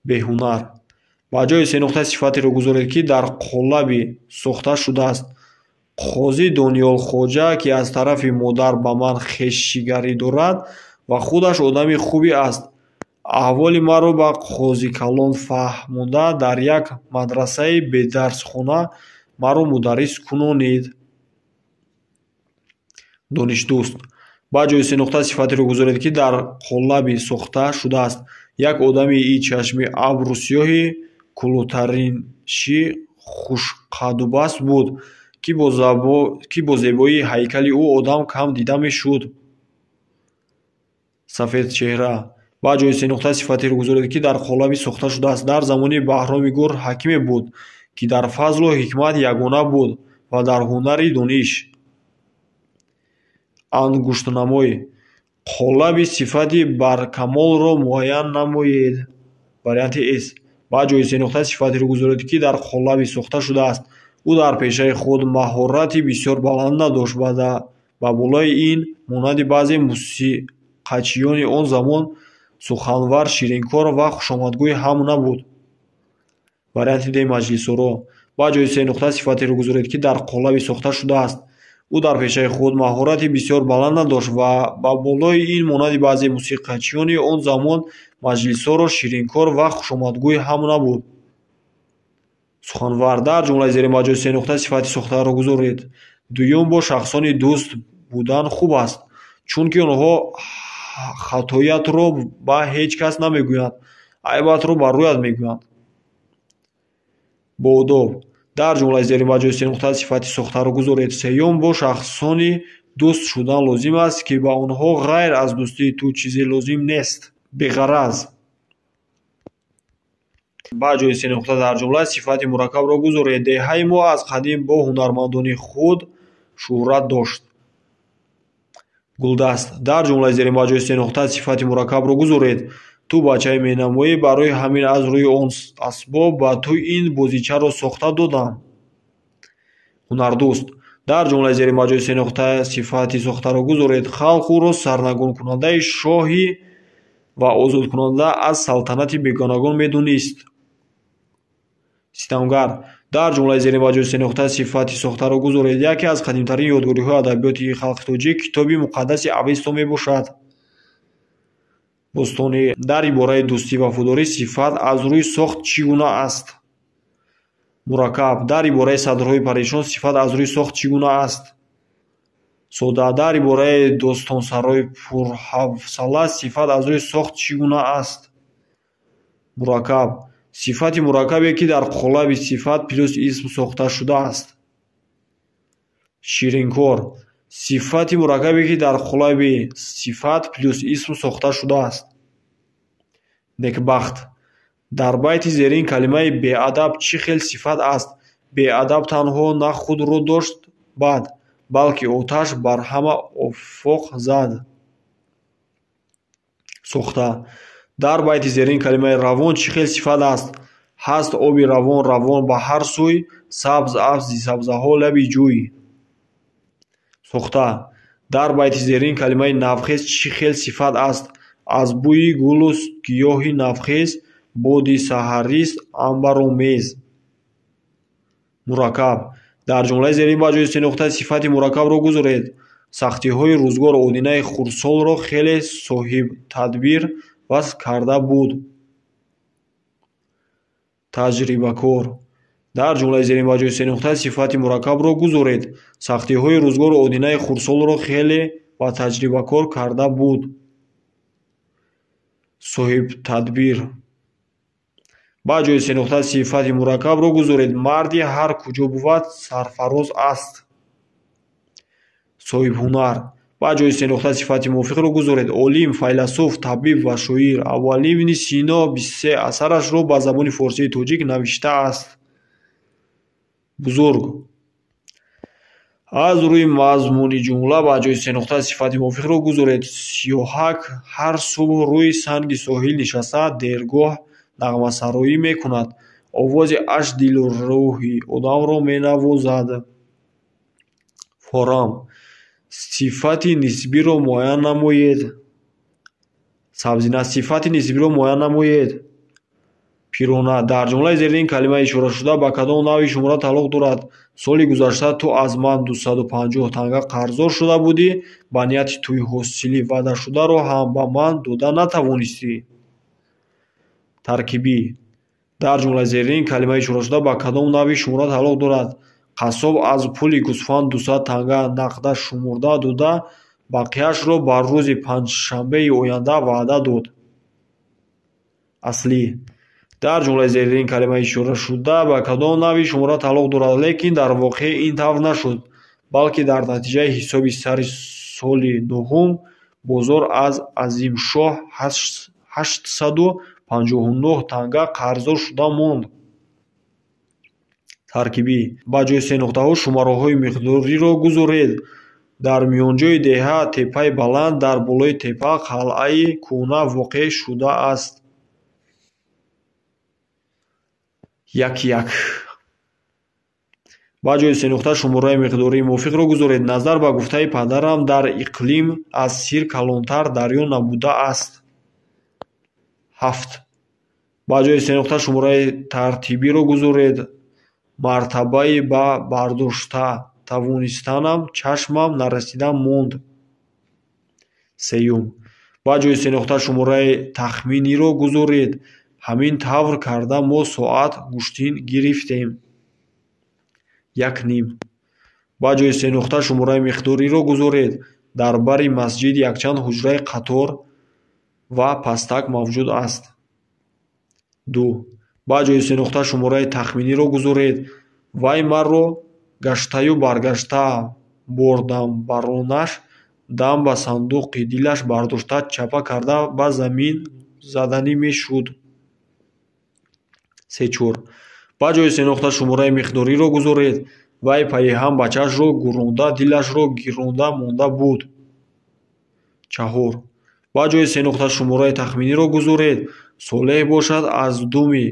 Беҳунар. Ба ҷои сенуқта сифатеро гузоред, ки дар қолаби сохта шудааст. Қозӣ Дониёлхоҷа, ки аз тарафи модар ба ман хешигарӣ дорад ва худаш одами хубе аст, аҳволи маро ба қозикалон фаҳмонда, дар як мадрасаи бедарсхона маро мударрис кунонид. Донишдӯст. Ба ҷои сенуқта сифатеро гузоред, ки дар қолаби сохта шудааст. Як одами и чашми абру сиёҳи кулутаринши хушқадубаст буд, ки бо зебоии ҳайкали ӯ одам кам дида мешуд. Сафедчеҳра. Ба ҷои сенуқта сифатеро гузоред, ки дар қолаби сохта шудааст. Дар замони Баҳроми Гур ҳакиме буд, ки дар фазлу ҳикмат ягона буд ва дар ҳунари дониш. Ангуштнамой. Қолаби сифати баркамолро муайян намоед. Варианти С. Ба ҷои сенуқта сифатеро гузоред, ки дар қолаби сохта шудааст. Ӯ дар пешаи худ маҳорати бисёр баланд надошт ва ба болои ин монанди баъзе мусиқачиёни он замон суханвар, ширинкор ва хушомадгӯй ҳам набуд. Варианти Д. Маҷлисоро. Ба ҷои сенуқта сифатеро гузоред, ки дар қолаби сохта шудааст. Ӯ дар пешаи худ маҳорати бисёр баланд надошт ва ба болои ин монанди баъзе мусиқачиёни он замон маҷлисоро, ширинкор ва хушомадгӯй ҳам набуд. Суханвар. Дар ҷумлаи зерин ба ҷои сенуқта сифати сохтаро гузоред. Дуюм, бо шахсони дӯст будан хуб аст, чунки онҳо хатоятро ба ҳеҷ кас намегӯянд, айбатро бар рӯят мегӯянд. Боодоб. Дар ҷумлаи зерин ба ҷои сенуқта сифати сохтаро гузоред. Сеюм, бо шахсони дӯст шудан лозим аст, ки ба онҳо ғайр аз дӯстии ту чизе лозим нест. Беғараз. Ба ҷои сенуқта дар ҷумла сифати мураккабро гузоред. Деҳаи мо аз қадим бо ҳунармандони худ шӯҳрат дошт. Гулдаст. Дар ҷумлаи зерин ба ҷои сенуқта сифати мураккабро гузоред. Ту бачае менамоӣ, барои ҳамин аз рӯи он асбоб ба ту ин бозичаро сохта додам. Ҳунардӯст. Дар ҷумлаи зерин ба ҷои се нуқта сифати сохтаро гузоред. Халқ ӯро сарнагункунандаи шоҳӣ ва озодкунанда аз салтанати бегонагон медонист. Ситамгар. Дар ҷумлаи зерин ба ҷои се нуқта сифати сохтаро гузоред. Яке аз қадимтарин ёдгориҳои адабиёти халқи тоҷик китоби муқаддаси Авесто мебошад. Бостонӣ. Дар ибораи дӯстӣ вафодорӣ сифат аз рӯи сохт чӣ гуна аст? Мураккаб. Дар ибораи садрҳои парешон сифат аз рӯи сохт чӣ гуна аст? Сода. Дар ибораи достонсарои пурҳавсала сифат аз рӯи сохт чӣ гуна аст? Мураккаб. Сифати мураккабе, ки дар қолаби сифат плюс исм сохта шудааст. Ширинкор. Сифати мураккабе, ки дар қолаби сифат плюс исм сохта шудааст. Некбахт. Дар байти зерин калимаи беадаб чӣ хел сифат аст? Беадаб танҳо на худро дошт бад, балки оташ бар ҳама офоқ зад. Сохта. Дар байти зерин калимаи равон чӣ хел сифат аст? Ҳаст оби равон равон ба ҳар сӯй, сабз аст зи сабзаҳо лаби ҷӯй. Сохта. Дар байти зерин калимаи навхез чӣ хел сифат аст? Аз бӯи гулу гиёҳи навхез, боди саҳарист амбару мез. Мураккаб. Дар ҷумлаи зерин ба ҷои се нуқта сифати мураккабро гузоред. Сахтиҳои рӯзгор Одинаи хурдсолро хеле соҳибтадбир васф карда буд. Таҷрибакор. Дар ҷумлаи зерин ба ҷои се нуқта сифати мураккабро гузоред. Сахтиҳои рӯзгор Одинаи хурдсолро хеле ва таҷрибакор карда буд. Соҳибтадбир. Ба ҷои се нуқта сифати мураккабро гузоред. Марди ҳар куҷо бувад сарфароз аст. Соҳибҳунар. Ба ҷои се нуқта сифати мувофиқро гузоред. Олим, файласуф, табиб ва шоир. Абуалӣ ибни Сино 23 асарашро ба забони форсии тоҷик навиштааст. Бузург. Аз рӯи мазмуни ҷумла ба ҷои се нуқта сифати мувофиқро гузоред. Сиёҳак ҳар субҳ рӯи санги соҳил нишаста дергоҳ нағмасароӣ мекунад. Овози аш дилу рӯҳи одамро менавозад. Форам. Сифати нисбиро муайян намоед. Сабзина. Сифати нисбиро муайян намоед. Пирона. Дар ҷумлаи зерин калимаи ишорашуда ба кадом навъи шумора тааллуқ дорад? Соли гузашта ту аз ман 250 танга қарздор шуда будӣ, ба нияти тӯй ҳосили ваъдашударо ҳам ба ман дода натавонистӣ. Таркибӣ. Дар ҷумлаи зерин калимаи ишорашуда ба кадом навъи шумора тааллуқ дорад? Қассоб аз пули гӯсфанд 200 танга нақда шумурда дода, бақияшро ба рӯзи панҷшанбеи оянда ваъда дод. Аслӣ. Дар ҷумлаи зерин калимаи ишорашуда ба кадом навъи шумора тааллуқ дорад, лекин дар воқеъ ин тавр нашуд, балки дар натиҷаи ҳисоби сари соли нуҳум бозор аз Азимшоҳ 859 танга қарздор шуда монд. Таркибӣ. Ба ҷои се нуқтаҳо шумораҳои миқдориро гузоред. Дар миёнҷои деҳа теппаи баланд, дар болои теппа қалъаи кӯҳна воқеъ шудааст. 1-1. Ба ҷои се нуқта шумораи миқдории мувофиқро гузоред. Назар ба гуфтаи падарам, дар иқлим аз Сир калонтар дарё набудааст. 7. Ба ҷои се нуқта шумораи тартибиро гузоред. Мартабаи ба бардошта тавонистанам чашмам нарасида монд. 3. Ба ҷои се нуқта шумораи тахминиро гузоред. Ҳамин тавр карда мо соат гӯштин гирифтем. 1.5. Ба ҷои се нуқта шумораи миқдориро гузоред. Дар бари масҷид якчанд ҳуҷраи қатор ва пастак мавҷуд аст. 2. Ба ҷои се нуқта шумораи тахминиро гузоред. Вай маро гаштаю баргашта бордам баронаш, дам ба сандуқи дилаш бардошта чапа карда ба замин заданӣ мешуд. 3-4. Ба ҷои се нуқта шумораи миқдориро гузоред. Вай пайи ҳам бачаашро гӯронда, дилашро гиронда монда буд. 4. Ба ҷои се нуқта шумораи тахминиро гузоред. Солеҳ бошад аз думи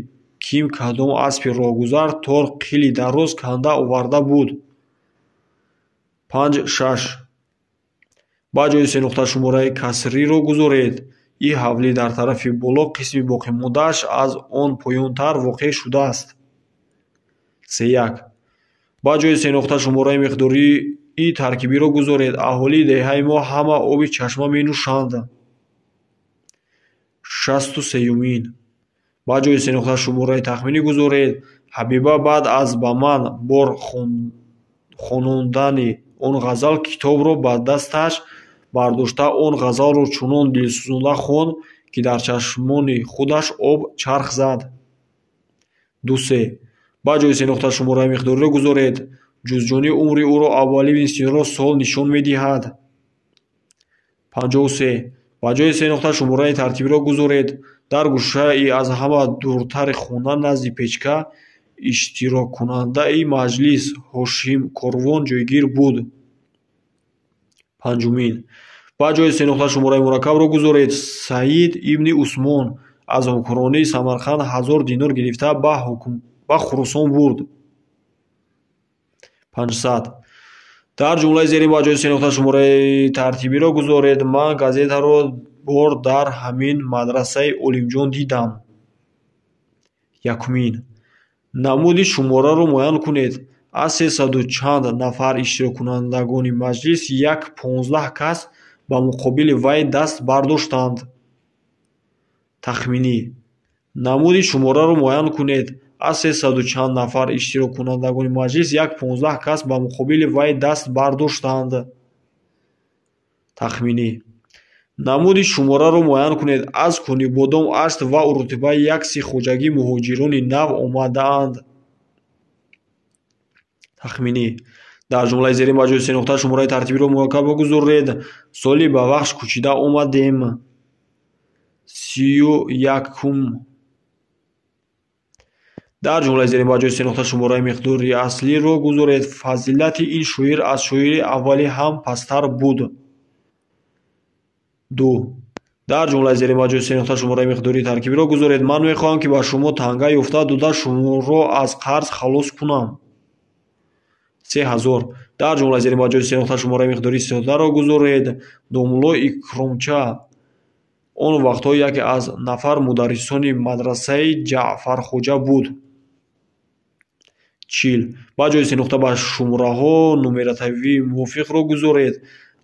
ким кадом аспи роҳгузар тор қили дароз канда оварда буд. 5 6. Ба ҷои се нуқта шумораи касриро гузоред. Ин ҳавлӣ дар тарафи боло, қисми боқимондааш аз он поёнтар воқеъ шудааст. Се як. Ба ҷои се нуқта шумораи миқдории таркибиро гузоред. Аҳолии деҳаи мо ҳама оби чашма менӯшанд. 63-юмин. Ба ҷои се нуқта шумораи тахминӣ гузоред. Ҳабиба баъд аз ба ман бор хонондани он ғазал китобро ба дасташ бардошта он ғазалро чунон дилсӯзона хонд, ки дар чашмони худаш об чарх зад. 2 3. Ба ҷои се нуқта шумораи миқдориро гузоред. Ҷузҷонӣ умри ӯро Абуалӣ ибни Синоро сол нишон медиҳад. 53. Ба ҷои се нуқта шумораи тартибиро гузоред. Дар гӯшаи аз ҳама дуртари хона назди печка иштироккунандаи маҷлис Ҳошим Корвон ҷойгир буд. 5-умин. Ба ҷои се нуқта шумораи мураккабро гузоред. Саид ибни Усмон аз ҳукмронии Самарқанд 1000 динор гирифта ба Хуросон бурд. 500. Дар ҷумлаи зерин ба ҷои се нуқта шумораи тартибиро гузоред. Ман газетаро бор дар ҳамин мадрасаи Олимҷон дидам. 1-умин. Намуди шумораро муайян кунед. Аз 300 чанд нафар иштироккунандагони маҷлис як 15 кас ба муқобили вай даст бардоштанд. Тахминӣ. Намуди шумораро муайян кунед. Аз 300 чанд нафар иштироккунандагони маҷлис як 15 кас ба муқобили вай даст бардоштанд. Тахминӣ. Намуди шумораро муайян кунед. Аз Кунибодом, Ашт ва Урутепа як си хоҷагӣ муҳоҷирони нав омадаанд. Тахминӣ. Дар ҷумлаи зерин ба ҷои се нуқта шумораи тартибиро мураккаб гузоред. Соли ба Вахш кӯчида омадем. 31-ум. Дар ҷумлаи зерин ба ҷои се нуқта шумораи миқдори аслиро гузоред. Фазилати ин шоир аз шоири аввалӣ ҳам пасттар буд. 2. Дар ҷумлаи зерин ба ҷои се нуқта шумораи миқдори таркибиро гузоред. Ман мехоҳам, ки ба шумо танга ёфта дода шуморо аз қарз халос кунам. 3000. Дар ҷумлаи зерин ба ҷои се нуқта шумораи миқдори содаро гузоред. Домулло Икромча он вақтҳо яке аз нафар мударрисони мадрасаи Ҷаъфархоҷа буд. 40. Ба ҷои се нуқта ба шумораҳо нумеративии мувофиқро гузоред.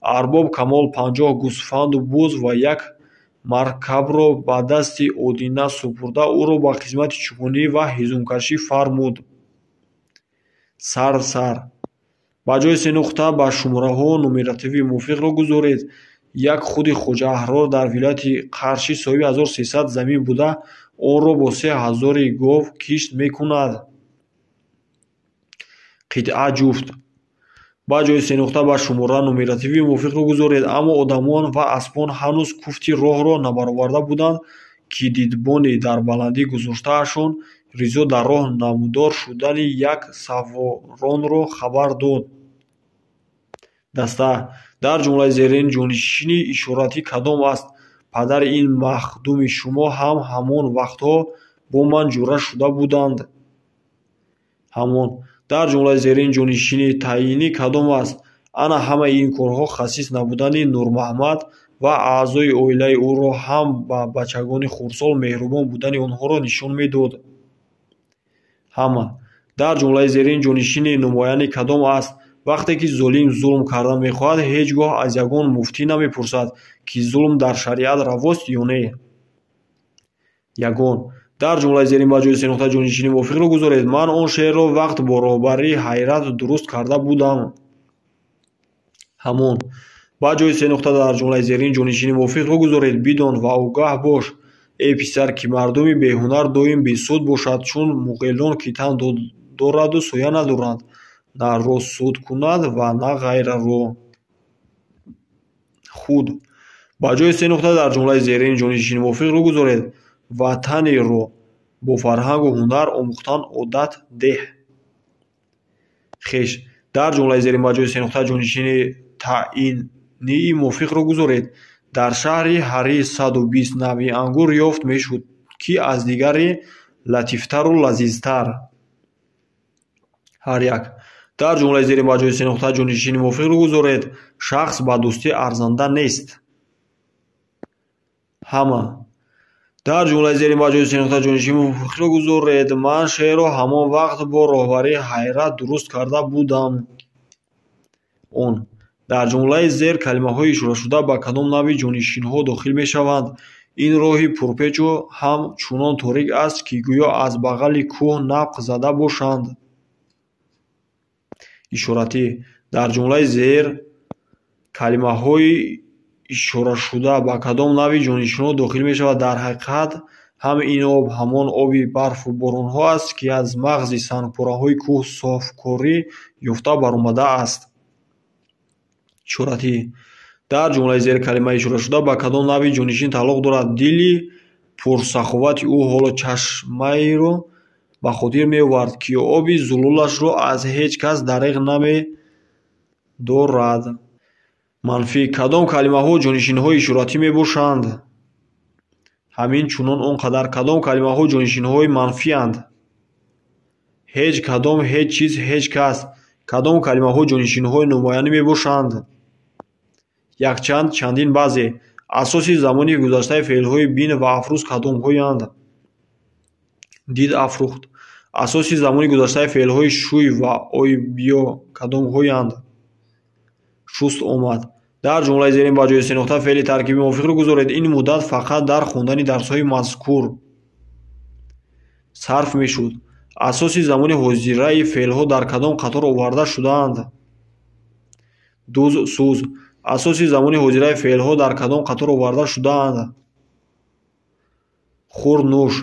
Арбоб Камол 50 гӯсфанду буз ва як маркабро ба дасти Одина супурда ӯро ба хизмати чӯпонӣ ва ҳезумкашӣ фармуд. Сар сар. Ба ҷои се нуқта ба шумораҳо нумеративии мувофиқро гузоред. Як худи Хоҷа Аҳрор дар вилояти Қаршӣ соҳиби 1300 замин буда, онро бо 3000 гов кишт мекунад. Қитъа ҷуфт. Ба ҷои се нуқта ба шумора нумеративии мувофиқро гузоред. Аммо одамон ва аспон ҳанӯз куфти роҳро набароварда буданд, ки дидбони дар баландӣ гузоштаашон Ризо дар роҳ намудор шудани як саворонро хабар дод. Даста. Дар ҷумлаи зерин ҷонишини ишоратӣ кадом аст? Падари ин махдуми шумо ҳам ҳамон вақтҳо бо ман ҷура шуда буданд. Ҳамон. Дар ҷумлаи зерин ҷонишини таъйинӣ кадом аст? Ана ҳамаи ин корҳо хасис набудани Нурмаҳмад ва аъзои оилаи ӯро ҳам ба бачагони хурдсол меҳрубон будани онҳоро нишон медод. Ҳама. Дар ҷумлаи зерин ҷонишини намоянӣ кадом аст? Вақте ки золим зулм кардан мехоҳад, ҳеҷ гоҳ аз ягон муфтӣ намепурсад, ки зулм дар шариат равост ё не. Ягон. Дар ҷумлаи зерин ба ҷои се нуқта ҷонишини мувофиқро гузоред. Ман он шеърро вақт бо роҳбарии ҳайрат дуруст карда будам. Ҳамон. Ба ҷои се нуқта дар ҷумлаи зерин ҷонишини мувофиқро гузоред. Бидон ва огаҳ бош, эй писар, ки мардуми беҳунар доим бесуд бошад, чун муғелон, ки тан дораду соя надоранд, на рост суд кунад ва на ғайраро. Худ. Ба ҷои се нуқта дар ҷумлаи зерин ҷонишини мувофиқро гузоред. Ватанеро бо фарҳангу ҳунар омӯхтан одат деҳ. Хеш. Дар ҷумлаи зерин ба ҷои се нуқта ҷонишини таъинии мувофиқро гузоред. Дар шаҳри Ҳарӣ 120 навъи ангур ёфт мешуд, ки аз дигаре латифтару лазизтар. Ҳар як. Дар ҷумлаи зерин ба ҷои се нуқта ҷонишини мувофиқро гузоред. Шахс ба дӯстӣ арзанда нест. Ҳама. Дар ҷумлаи зерин ба ҷои се нуқта ҷонишини мувофиқро гузоред. Ман шеърро ҳамон вақт бо роҳбарии ҳайрат дуруст карда будам. Он. Дар ҷумлаи зер калимаҳои ишорашуда ба кадом навъи ҷонишинҳо дохил мешаванд? Ин роҳи пурпечу ҳам чунон торик аст, ки гӯё аз бағали кӯҳ набқ зада бошанд. Ишоратӣ. Дар ҷумлаи зер калимаҳои ишорашуда ба кадом навъи ҷонишинҳо дохил мешавад? Дар ҳақиқат ҳам ин об ҳамон оби барфу боронҳо аст, ки аз мағзи сангпораҳои кӯҳ софкорӣ ёфта баромадааст. Ишоратӣ. Дар ҷумлаи зер калимаи ишорашуда ба кадом навъи ҷонишин тааллуқ дорад? Дили пурсаховати ӯ ҳоло чашмаеро ба хотир меовард, ки оби зулолашро аз ҳеҷ кас дареғ намедорад. Манфӣ. Кадом калимаҳо ҷонишинҳои ишоратӣ мебошанд? Ҳамин чунон он қадар. Кадом калимаҳо ҷонишинҳои манфианд? Ҳеҷ кадом, ҳеҷ чиз, ҳеҷ кас. Кадом калимаҳо ҷонишинҳои номуайянӣ мебошанд? Якчанд, чандин, баъзе. Асоси замони гузаштаи феълҳои бин ва афрӯз кадомҳоянд? Дид, афрӯхт. Асоси замони гузаштаи феълҳои шӯй ва ой биё кадомҳоянд? Шуст, омад. Дар ҷумлаи зерин ба ҷои се нуқта феъли таркибии мувофиқро гузоред. Ин муддат фақат дар хондани дарсҳои мазкур сарф мешуд. Асоси замони ҳозираи феълҳо дар кадом қатор оварда шудаанд? Дуз, сӯз. Асоси замони ҳозираи феълҳо дар кадом қатор оварда шудаанд? Хур, нӯш.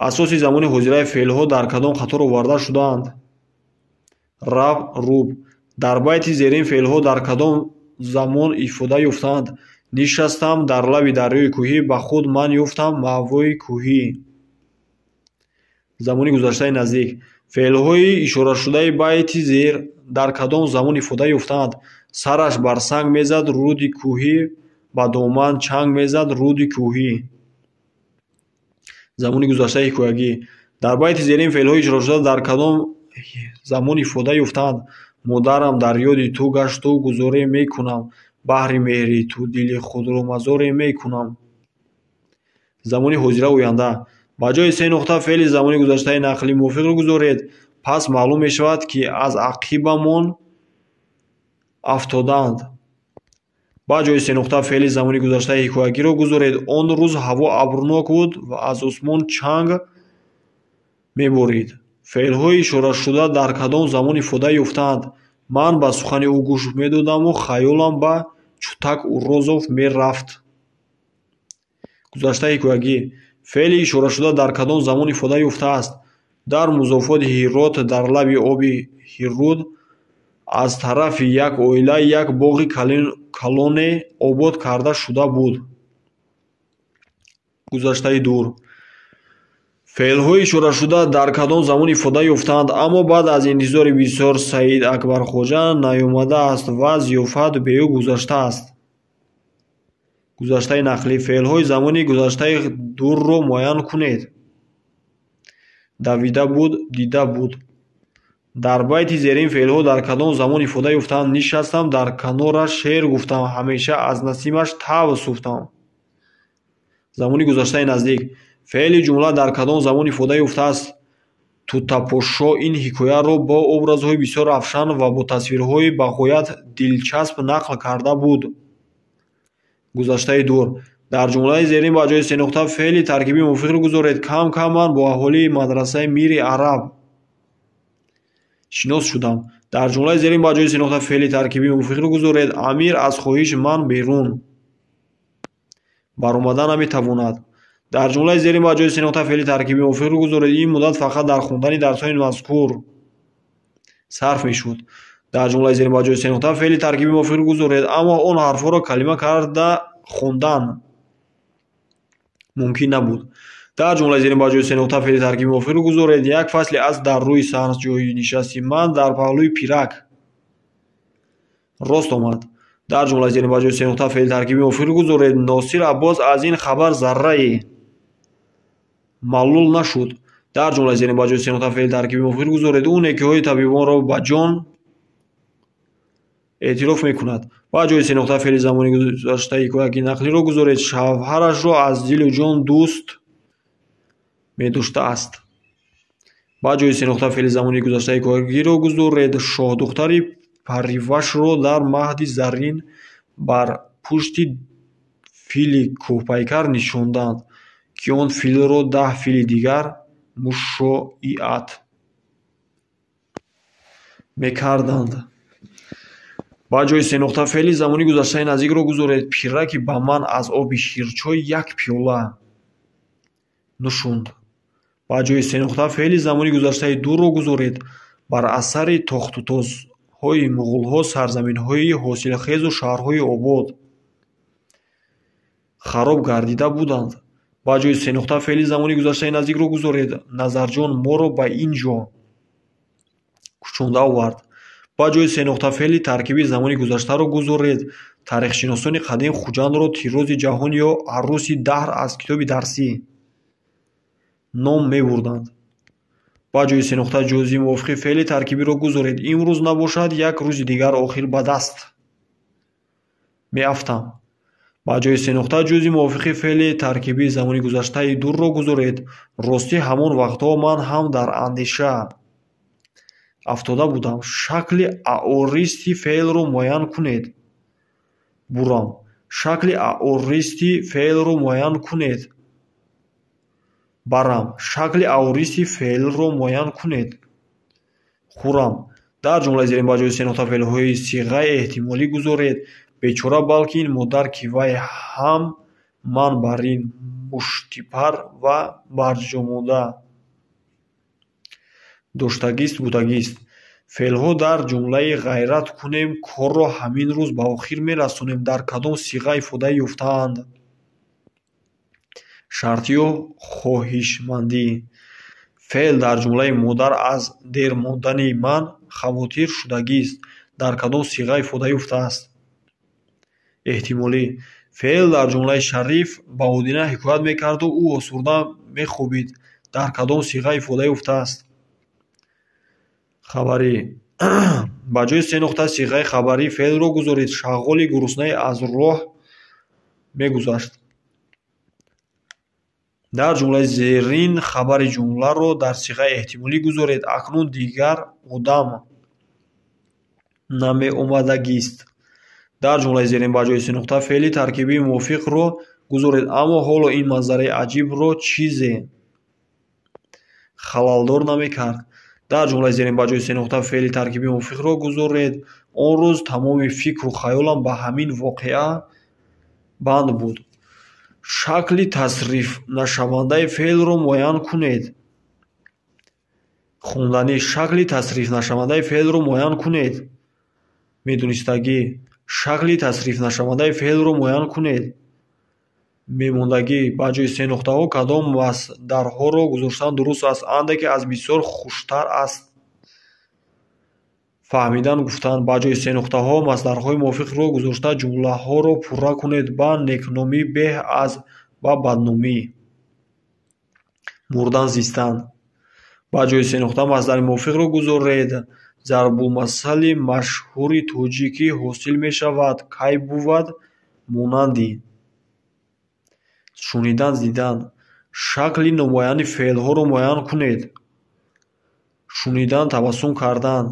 Асоси замони ҳозираи феълҳо дар кадом қатор оварда шудаанд? Рав, руб. Дар байти зерин феълҳо дар кадом замон ифода ёфтаанд? Нишастам дар лаби дарёи кӯҳӣ, ба худ ман ёфтам маъвои кӯҳӣ. Замони гузаштаи наздик. Феълҳои ишорашудаи байти зер дар кадом замон ифода ёфтаанд? Сараш бар санг мезад руди кӯҳӣ, ба доман чанг мезад руди кӯҳӣ. Замони гузаштаи ҳикоягӣ. Дар байти зерин феълҳои ишорашуда дар кадом замон ифода ёфтаанд? Модарам дар ёди ту гашту гузоре мекунам, баҳри меҳри ту дили худро мазоре мекунам. Замони ҳозира оянда. Ба ҷои се нуқта феъли замони гузаштаи нақлӣ мувофиқро гузоред. Пас маълум мешавад, ки аз ақибамон афтодаанд. Ба ҷои се нуқта феъли замони гузаштаи ҳикоягиро гузоред. Он рӯз ҳаво абрнок буд ва аз осмон чанг меборид. Феълҳои ишорашуда дар кадом замон ифода ёфтаанд? Ман ба сухани ӯ гӯш медодаму хаёлам ба Чутак Урозов мерафт. Гузаштаи ҳикоягӣ. Феъли ишорашуда дар кадом замон ифода ёфтааст? Дар музофоти Ҳирот дар лаби оби Ҳирруд аз тарафи як оила як боғи калоне обод карда шуда буд. Гузаштаи дур. Феълҳои ишорашуда дар кадом замон ифода ёфтаанд? Аммо баъд аз интизори бисёр Саид Акбархоҷа наёмадааст ва зиёфат бе ӯ гузаштааст. Гузаштаи нақлӣ. Феълҳои замони гузаштаи дурро муайян кунед. Давида буд, дида буд. Дар байти зерин феълҳо дар кадом замон ифода ёфтаанд? Нишастам, дар канораш шеър гуфтам, ҳамеша аз насимаш таб сӯфтам. Замони гузаштаи наздик. Феъли ҷумла дар кадом замон ифода ёфтааст? Тутапошо ин ҳикояро бо образҳои бисёр равшан ва бо тасвирҳои ба ғоят дилчасп нақл карда буд. Гузаштаи дур. Дар ҷумлаи зерин ба ҷои се нуқта феъли таркибии мувофиқро гузоред. Кам кам ман бо аҳолии мадрасаи Мири Араб шинос шудам. Дар ҷумлаи зерин ба ҷои се нуқта феъли таркибии мувофиқро гузоред. Амир аз хоҳиши ман берун баромада наметавонад. Дар ҷумлаи зерин ба ҷои се нуқта феъли таркибии мувофиқро гузоред. Ин муддат фақат дар хондани дарсҳои мазкур сарф мешуд. Дар ҷумлаи зерин ба ҷои се нуқта феъли таркибии мувофиқро гузоред, аммо он ҳарфҳоро калима карда хондан мумкин набуд. Дар ҷумлаи зерин ба ҷои се нуқта феъли таркибии мувофиқро гузоред. Як фасли аср дар рӯи саҳн ҷойи нишасти ман дар паҳлӯи пирак рост омад. Дар ҷумлаи зерин ба ҷои се нуқта феъли таркибии мувофиқро гузоред. Носир Аббос аз ин хабар заррае малул нашуд. Дар ҷумлаи зерин ба ҷои се нуқта феъли таркибии мувофиқро гузоред. Ӯ некиҳои табибонро ба ҷон Эътироф мекунад. Ба ҷои се нуқта феъли замони гузаштаи ҳикояки нақлиро гузоред. Шавҳарашро аз дилу ҷон дӯст медоштааст. Ба ҷои се нуқта феъли замони гузаштаи ҳикоягиро гузоред. Шоҳдухтари Паривашро дар маҳди заррин бар пушти фили кӯҳпайкар нишонданд, ки он филро 10 фили дигар мушоиат мекарданд. Ба ҷои се нуқта феъли замони гузаштаи наздикро гузоред. Пираки ба ман аз оби ширчой як пиёла нӯшонд. Ба ҷои се нуқта феъли замони гузаштаи дурро гузоред. Бар асари тохтутозҳои муғулҳо сарзаминҳои ҳосилхезу шаҳрҳои обод хароб гардида буданд. Ба ҷои се нуқта феъли замони гузаштаи наздикро гузоред. Назарҷон моро ба ин ҷо кӯчонда овард. Ба ҷои се нуқта феъли таркиби замони гузаштаро гузоред. Таърихшиносони қадим Хуҷандро тиррози ҷаҳон ё арӯси даҳр аз китоби дарсӣ ном мебурданд. Ба ҷои се нуқта ҷузъи мувофиқи феъли таркибиро гузоред. Имрӯз набошад, як рӯзи дигар охир ба даст меафтам. Ба ҷои се нуқта ҷузъи мувофиқи феъли таркибии замони гузаштаи дурро гузоред. Ростӣ ҳамон вақтҳо ман ҳам дар андеша афтода будам. Шакли аористи феълро муайян кунед. Бурам. Шакли аористи феълро муайян кунед. Барам. Шакли аористи феълро муайян кунед. Хӯрам. Дар ҷумлаи зерин ба ҷои се нуқта феълҳои сиғаи эҳтимолӣ гузоред. Бечора, балки ин модар, ки вай ҳам ман бар ин муштипар ва барҷомонда доштагист будагист. Феълҳо дар ҷумлаи ғайрат кунем, корро ҳамин рӯз ба охир мерасонем дар кадом сиға ифода ёфтаанд? Шартию хоҳишмандӣ. Феъл дар ҷумлаи модар аз дер мондани ман хавотир шудагист дар кадом сиға ифода ёфтааст? Эҳтимолӣ. Феъл дар ҷумлаи Шариф ба Одина ҳикоят мекарду ӯ осурда мехобид дар кадом сиға ифода ёфтааст? Хабарӣ. Ба ҷои се нуқта сиғаи хабарии феълро гузоред. Шағғоли гуруснае аз роҳ мегузашт. Дар ҷумлаи зерин хабари ҷумларо дар сиғаи эҳтимолӣ гузоред. Акнун дигар одам намеомадагист. Дар ҷумлаи зерин ба ҷои се нуқта феъли таркибии мувофиқро гузоред. Аммо ҳоло ин манзараи аҷибро чизе халалдор намекард. Дар ҷумлаи зерин ба ҷои се нуқта феъли таркибии мувофиқро гузоред. Он рӯз тамоми фикру хаёлам ба ҳамин воқеа банд буд. Шакли тасрифнашавандаи феълро муайян кунед. Хонданӣ. Шакли тасрифнашавандаи феълро муайян кунед. Медонистагӣ. Шакли тасрифнашавандаи феълро муайян кунед. Мемондагӣ. Ба ҷои се нуқтаҳо кадом масдарҳоро гузоштан дуруст аст? Андаке аз бисёр хуштар аст. Фаҳмидан гуфтан. Ба ҷои се нуқтаҳо масдарҳои мувофиқро гузошта ҷумлаҳоро пурра кунед. Ба некномӣ беҳ аз ба бадномӣ. Мурдан зистан. Ба ҷои се нуқта масдари мувофиқро гузоред. Зарбулмасали машҳури тоҷикӣ ҳосил мешавад. Кай бувад монанди. Шунидан дидан. Шакли номуайяни феълҳоро муайян кунед. Шунидан табассум кардан.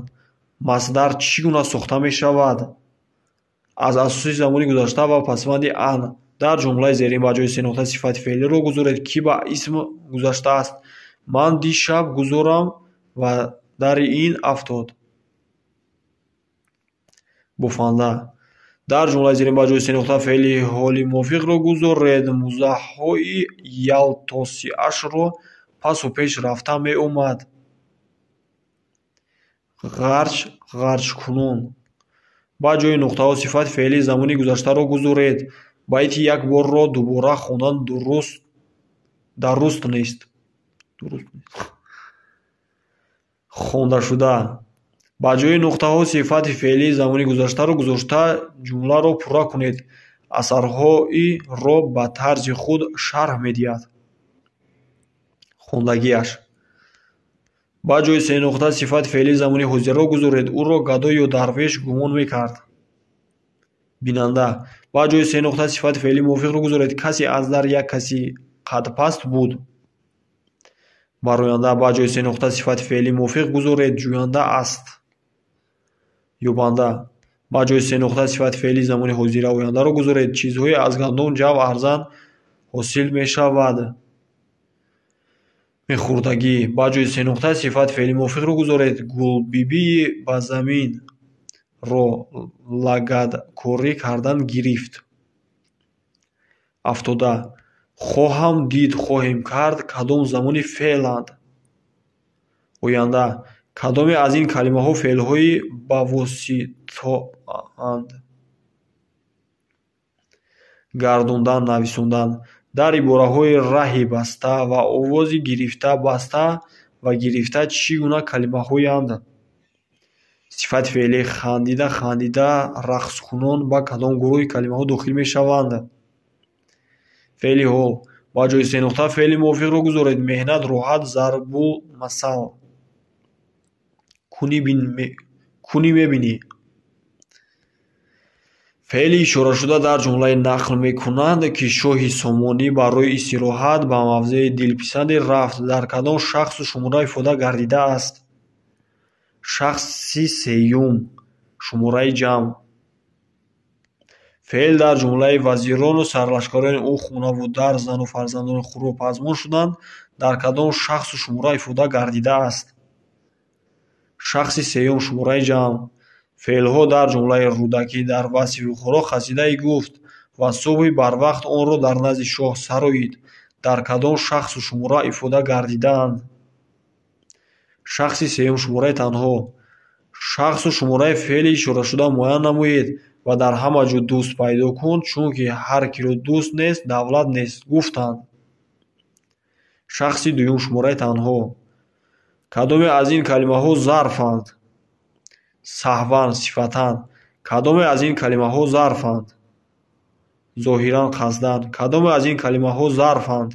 Масдар чӣ гуна сохта мешавад? Аз асоси замони гузашта ва пасванди ан. Дар ҷумлаи зерин ба ҷои се нуқта сифати феълиро гузоред, ки ба исм гузаштааст. Ман дишаб гузорам ва дари ин афтод. Бофанда. Дар ҷумлаи зерин ба ҷои се нуқта феъли ҳоли мувофиқро гузоред. Музаҳои ялтосиашро пасу пеш рафта меомад. Ғарч ғарчкунон. Ба ҷои нуқтаҳо сифати феълии замони гузаштаро гузоред. Байти як борро дубора хондан даруст нест. Хондашуда. Ба ҷои нуқтаҳо сифати феълии замони гузаштаро гузошта ҷумларо пурра кунед. Асарҳоиро ба тарзи худ шарҳ медиҳад. Хондагиаш. Ба ҷои се нуқта сифати феълии замони ҳозираро гузоред. Ӯро гадо ё дарвеш гумон мекард. Бинанда. Ба ҷои се нуқта сифати феълии мувофиқро гузоред. Касе аз дар як каси қадпаст буд. Бароянда. Ба ҷои се нуқта сифати феълии мувофиқ гузоред. Ҷӯянда аст. Ёбанда. Ба ҷои се нуқта сифати феълии замони ҳозира ояндаро гузоред. Чизҳое аз гандум, ҷав арзан ҳосил мешавад. Мехӯрдагӣ. Ба ҷои се нуқта сифати феълии мувофиқро гузоред. Гулбибии ба замин ро лагадкорӣ кардан гирифт. Афтода. Хоҳам дид, хоҳем кард кадом замони феъланд? Оянда. Кадоме аз ин калимаҳо феълҳои бавоситаанд? Гардондан, нависондан. Дар ибораҳои раҳи баста ва овози гирифта, баста ва гирифта чӣ гуна калимаҳоянд? Сифати феълӣ хандида, хандида, рақскунон ба кадом гурӯҳи калимаҳо дохил мешаванд? Феъли ҳол. Ба ҷои се нуқта феъли мувофиқро гузоред. Меҳнат, роҳат, зарбулмасал. Кунӣ мебинӣ. Феъли ишорашуда дар ҷумлаи нақл мекунанд, ки шоҳи Сомонӣ барои истироҳат ба мавзеи дилписанде рафт, дар кадом шахсу шумора ифода гардидааст? Шахси сеюм, шумораи ҷамъ. Феъл дар ҷумлаи вазирону сарлашкарони ӯ хонаву дар, зану фарзандони худро пазмон шуданд, дар кадом шахсу шумора ифода гардидааст? Шахси сеюм, шумораи ҷамъ. Феълҳо дар ҷумлаи Рӯдакӣ дар васфи Бухоро қасидае гуфт ва субҳи барвақт онро дар назди шоҳ сароид, дар кадом шахсу шумора ифода гардидаанд? Шахси сеюм, шумораи танҳо. Шахсу шумораи феъли ишорашуда муайян намоед ва дар ҳама ҷо дӯст пайдо кун, чунки ҳар киро дӯст нест, давлат нест, гуфтанд. Шахси дуюм, шумораи танҳо. Кадоме аз ин калимаҳо зарфанд? Саҳван, сифатан. Кадоме аз ин калимаҳо зарфанд? Зоҳиран, қасдан. Кадоме аз ин калимаҳо зарфанд?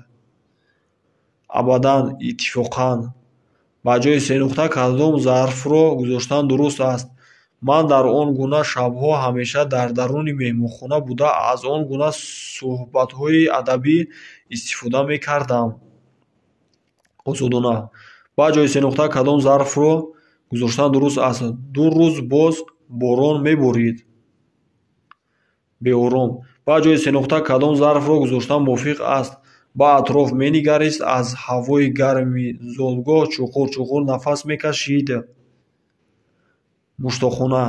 Абадан, иттифоқан. Ба ҷои се нуқта кадом зарфро гузоштан дуруст аст? Ман дар он гуна шабҳо ҳамеша дар даруни меҳмонхона буда, аз он гуна суҳбатҳои адабӣ истифода мекардам. Озодона. Ба ҷои се нуқта кадом зарфро гузоштан дуруст аст? Ду рӯз боз борон меборид. Беором. Ба ҷои се нуқта кадом зарфро гузоштан мувофиқ аст? Ба атроф менигарист, аз ҳавои гарми зодгоҳ чуқур-чуқур нафас мекашид. Муштоқона.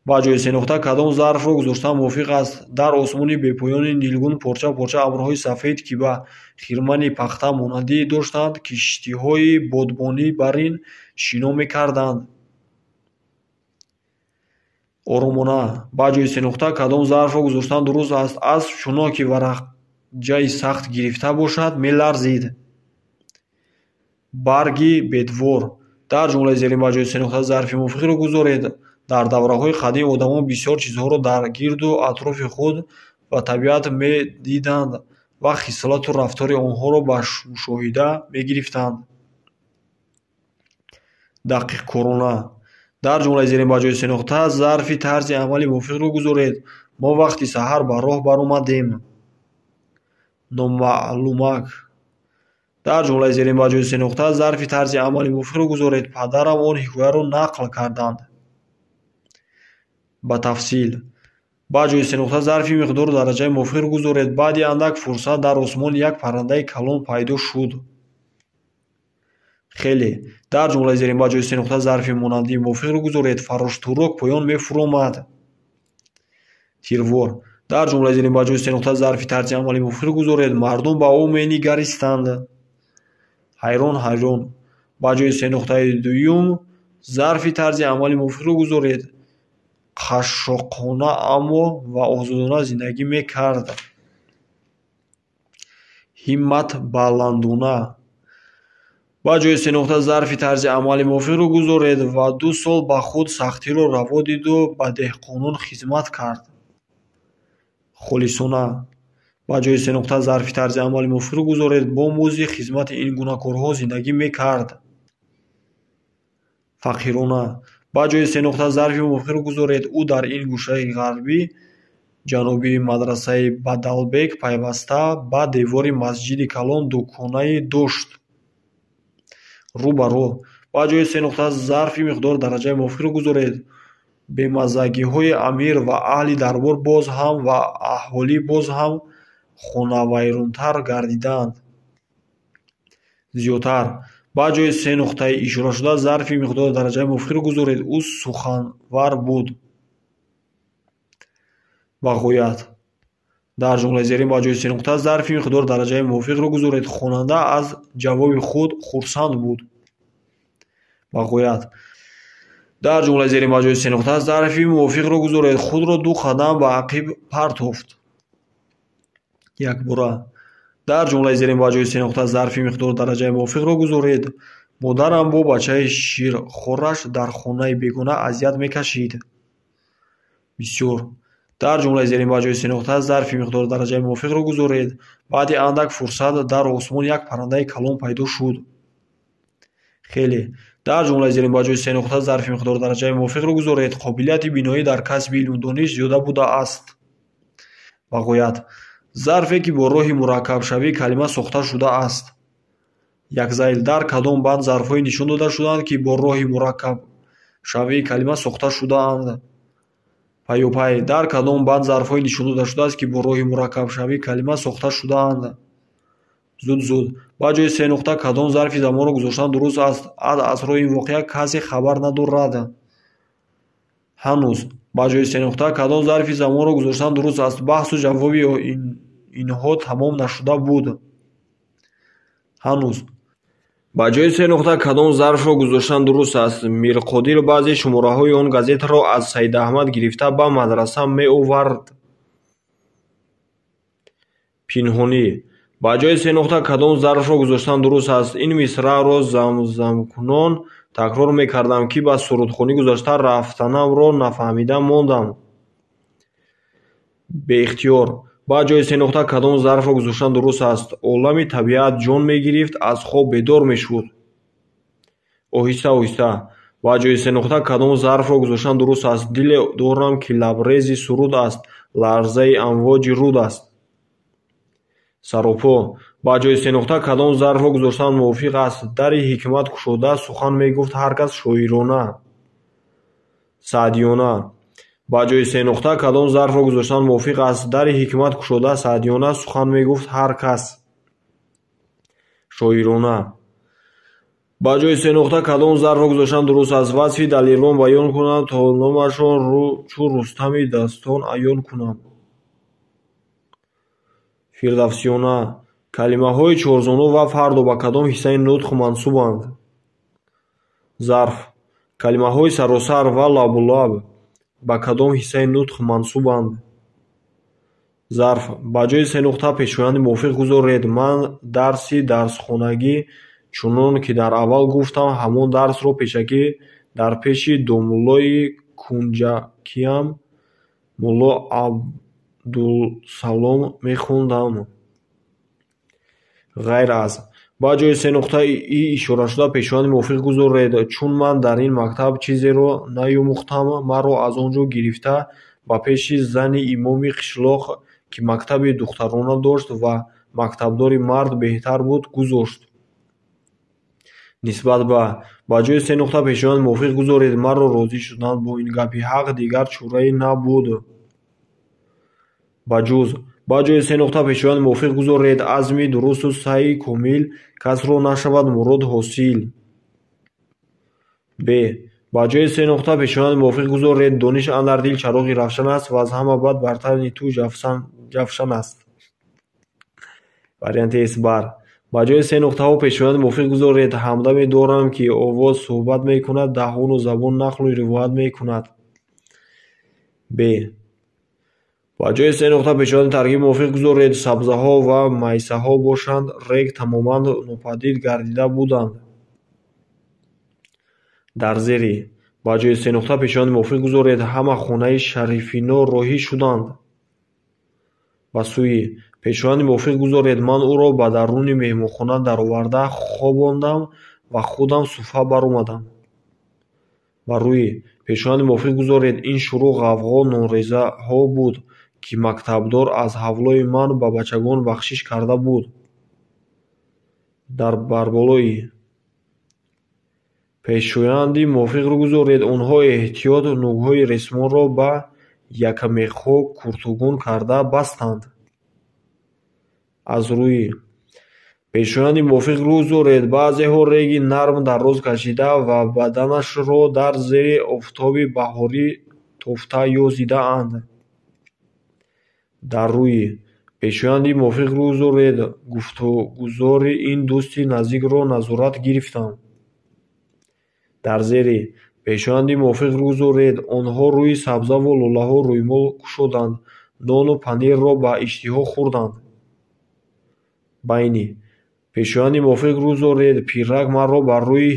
Ба ҷои се нуқта кадом зарфро гузоштан мувофиқ аст? Дар осмони бепоёни нилгун порча-порча абрҳои сафед, ки ба хирмани пахта монандӣ доштанд, киштиҳои бодбонӣ бар ин шино мекарданд. Оромона. Ба ҷои се нуқта кадом зарфро гузоштан дуруст аст? Асп чунон ки варақҷаи сахт гирифта бошад, меларзид. Барги бедвор. Дар ҷумлаи зерин ба ҷои се нуқта зарфи мувофиқро гузоред. Дар давраҳои қадим одамон бисёр чизҳоро дар гирду атрофи худ ва табиат медиданд ва хислату рафтори онҳоро ба мушоҳида мегирифтанд. Дақиқкорона. Дар ҷумлаи зерин ба ҷои се нуқта зарфи тарзи амали мувофиқро гузоред. Мо вақти саҳар ба роҳ баромадем. Номаълумак. Дар ҷумлаи зерин ба ҷои се нуқта зарфи тарзи амали мувофиқро гузоред. Падарам он ҳикояро нақл карданд. Ба тафсил. Ба ҷои се нуқта зарфи миқдору дараҷаи мувофиқро гузоред. Баъди андак фурсат дар осмон як паррандаи калон пайдо шуд. Хеле. Дар ҷумлаи зерин ба ҷои се нуқта зарфи монандии мувофиқро гузоред. Фароштурок поён мефуромад. Тирвор. Дар ҷумлаи зерин ба ҷои се нуқта зарфи тарзи амали мувофиқро гузоред. Мардум ба ӯ менигаристанд. Ҳайрон, ҳайрон. Ба ҷои се нуқтаи дуюм зарфи тарзи амали мувофиқро гузоред. Қашшоқона, аммо ва озодона зиндагӣ мекард. Ҳимматбаландона. Ба ҷои се нуқта зарфи тарзи амали мувофиқро гузоред ва 2 сол ба худ сахтиро раво диду ба деҳқонон хизмат кард. Холисона. Ба ҷои се нуқта зарфи тарзи амали мувофиқро гузоред. Бо музди хизмати ин гуна корҳо зиндагӣ мекард. Фақирона. Ба ҷои се нуқта зарфи мувофиқро гузоред. Ӯ дар ин гӯшаи ғарбӣ Ҷануби мадрасаи Бадалбек пайваста ба девори масҷиди калон дуконае дошт. Рӯ ба рӯ. Ба ҷои се нуқта зарфи миқдор дараҷаи мувофиқро гузоред. Бемаззагиҳои амир ва аҳли дарбор боз ҳам ва аҳолӣ боз ҳам хонавайронтар гардиданд. Зиёдтар. Ба ҷои се нуқтаи ишорашуда зарфи миқдор дараҷаи мувофиқро гузоред. Ӯ суханвар буд. Ба ғоят. Дар ҷумлаи зерин ба ҷои се нуқта зарфи миқдор дараҷаи мувофиқро гузоред. Хонанда аз ҷавоби худ хурсанд буд. Ба ғоят. Дар ҷумлаи зерин ба ҷои се нуқта зарфи мувофиқро гузоред. Худро ду қадам ба ақиб партофт. Якбора. Дар ҷумлаи зерин ба ҷои се нуқта зарфи миқдор дараҷаи мувофиқро гузоред. Модарам бо бачаи ширхораш дар хонаи бегона азият мекашид. Бисёр. Дар ҷумлаи зерин ба ҷои се нуқта зарфи миқдор дараҷаи мувофиқро гузоред. Баъди андак фурсат дар осмон як паррандаи калон пайдо шуд. Хеле. Дар ҷумлаи зерин ба ҷои се нуқта зарфи миқдор дараҷаи мувофиқро гузоред. Қобилияти биноӣ дар касби илму дониш зиёда будааст. Ба ғоят. Зарфе ки бо роҳи мураккабшавии калима сохта шудааст. Якзайл. Дар кадом банд зарфҳое нишон дода шудаанд, ки бо роҳи мураккабшавии калима сохта шудаанд? Паёпай. Дар кадом банд зарфҳое нишон дода шудааст, ки бо роҳи мураккабшавии калима сохта шудаанд? Зуд-зуд. Ба ҷои се нуқта кадом зарфи замонро гузоштан дуруст аст? Аз асрори ин воқеа касе хабар надорад. Ҳанӯз. Ба ҷои се нуқта кадом зарфи замонро гузоштан дуруст аст? Баҳсу ҷавоби инҳо тамом нашуда буд. Ҳанӯз. Ба ҷои се нуқта кадом зарфро гузоштан дуруст аст? Мирқодир баъзе шумораҳои он газетаро аз Саидаҳмад гирифта ба мадраса меовард. Пинҳонӣ. Ба ҷои се нуқта кадом зарфро гузоштан дуруст аст? Ин мисраъро замзамкунон такрор мекардам, ки ба сурудхонӣ гузашта рафтанамро нафаҳмида мондам. Беихтиёр. Ба ҷои се нуқта кадом зарфро гузоштан дуруст аст? Олами табиат ҷон мегирифт, аз хоб бедор мешуд. Оҳиста оҳиста. Ба ҷои се нуқта кадом зарфро гузоштан дуруст аст? Диле дорам, ки лабрези суруд аст, ларзаи амвоҷи руд аст. Саропо. Ба ҷои се нуқта кадом зарфро гузоштан мувофиқ аст? Дари ҳикмат кушода сухан мегуфт ҳар кас шоирона. Саъдиёна. Ба ҷои се нуқта кадом зарфро гузоштан мувофиқ аст? Дари ҳикмат кушода саъдиёна сухан мегуфт ҳар кас шоирона. Ба ҷои се нуқта кадом зарфро гузоштан дуруст аст? Васфи далерон баён кунам, то номашон чу Рустами дастон аён кунам. Фирдавсиёна. Калимаҳои чорзону ва фардо ба кадом ҳиссаи нутқ мансубанд? Зарф. Калимаҳои саросар ва лабулаб ба кадом ҳиссаи нутқ мансубанд? Зарф. Ба ҷои се нуқта пешоянди мувофиқ гузоред. Ман дарси дарсхонагӣ, чунон ки дар аввал гуфтам, ҳамон дарсро пешакӣ дар пеши домуллои кунҷакиам мулло Абдулсалом мехондам. Ғайр аз. Ба ҷои се нуқтаи ишорашуда пешоянди мувофиқ гузоред. Чун ман дар ин мактаб чизеро наёмӯхтам, маро аз он ҷо гирифта ба пеши зани имоми қишлоқ, ки мактаби духтарона дошт ва мактабдори мард беҳтар буд, гузошт. Нисбат ба. Ба ҷои се нуқта пешоянд мувофиқ гузоред. Маро розӣ шудан бо ин гапи ҳақ дигар чорае набуд. Ба ҷуз. Ба ҷои се нуқта пешоянд мувофиқ гузоред. Азми дурусту саъйи комил касро нашавад мурод ҳосил. Б. Ба ҷои се нуқта пешоянд мувофиқ гузоред. Дониш андар дил чароғи равшан аст ва аз ҳама бад бар тани ту ҷавшан аст. Варианти С бар. Ба ҷои се нуқтаҳо пешоянд мувофиқ гузоред. Ҳамдаме дорам, ки овоз суҳбат мекунад, даҳону забон нақлу ривоят мекунад. Б. Ба ҷои се нуқта пешоянди таркиби мувофиқ гузоред. Сабзаҳо ва майсаҳо бошанд, рег тамоман нопадид гардида буданд. Дар зери. Ба ҷои се нуқта пешоянди мувофиқ гузоред. Ҳама хонаи Шарифино роҳӣ шуданд. Ба сӯи. Пешоянди мувофиқ гузоред. Ман ӯро ба даруни меҳмонхона дароварда хобондам ва худам суфа баромадам. Ба рӯи. Пешоянди мувофиқ гузоред. Ин шурӯъ ғавғо нонрезаҳо буд, ки мактабдор аз ҳавлои ман ба бачагон бахшиш карда буд. Дар барболои пешоянди мувофиқро гузоред. Онҳо эҳтиёт нӯгҳои ресмонро ба якамехҳо куртугун карда бастанд. Аз рӯи пешоянди мувофиқро гузоред. Баъзеҳо реги нарм дароз кашида ва баданашро дар зери офтоби баҳорӣ тофта ёзидаанд. Дар рӯи пешоянди мувофиқро гузоред. Гуфтугузори ин дӯсти наздикро назорат гирифтам. Дар зери пешоянди мувофиқро гузоред. Онҳо рӯи сабзаву лӯлаҳо рӯймол кушоданд, нону панирро ба иштиҳо хӯрданд. Байни пешоянди мувофиқро гузоред. Пирак маро бар рӯи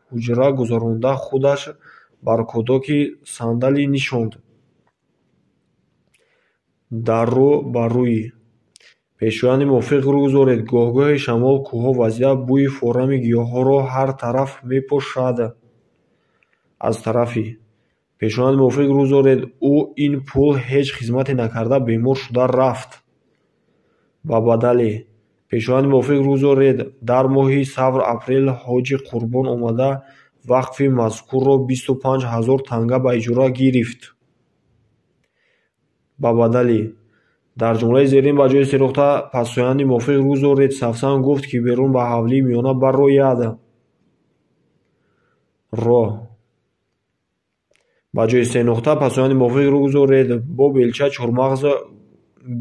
ҳуҷра гузаронда, худаш бар кодоки сандалӣ нишонд. Дар рӯ ба рӯи пешоянди мувофиқро гузоред. Гоҳ-гоҳе шамол кӯҳҳо вазида, бӯи форами гиёҳҳоро ҳар тараф мепошад. Аз тарафи пешоянди мувофиқро гузоред. Ӯ ин пул ҳеҷ хизмате накарда, бемор шуда рафт. Ба бадали пешоянди мувофиқро гузоред. Дар моҳи савр апрел ҳоҷи Қурбон омада, вақфи мазкурро 25 000 танга ба иҷора гирифт. Ба бадали дар ҷумлаи зерин ба ҷои сенуқта пасоянди мувофиқро гузоред. Савсан гуфт, ки берун ба ҳавлии миёна барояд. Ро ба ҷои сенуқта пасоянди мувофиқро гузоред. Бо белча чормағз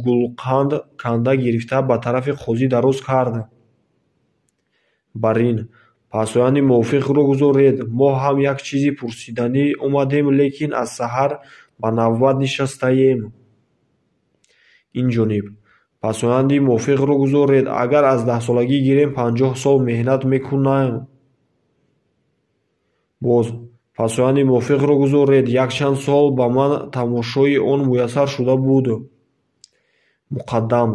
гулқанд канда гирифта, ба тарафи қозӣ дароз кард. Бар ин пасоянди мувофиқро гузоред. Мо ҳам як чизи пурсиданӣ омадем, лекин аз саҳар ба навбат нишастаем. Ин ҷониб пасоянди мувофиқро гузоред. Агар аз 10-солагӣ гирем, 50 сол меҳнат мекунам. Боз пасоянди мувофиқро гузоред. Якчанд сол ба ман тамошои он муяссар шуда буд. Муқаддам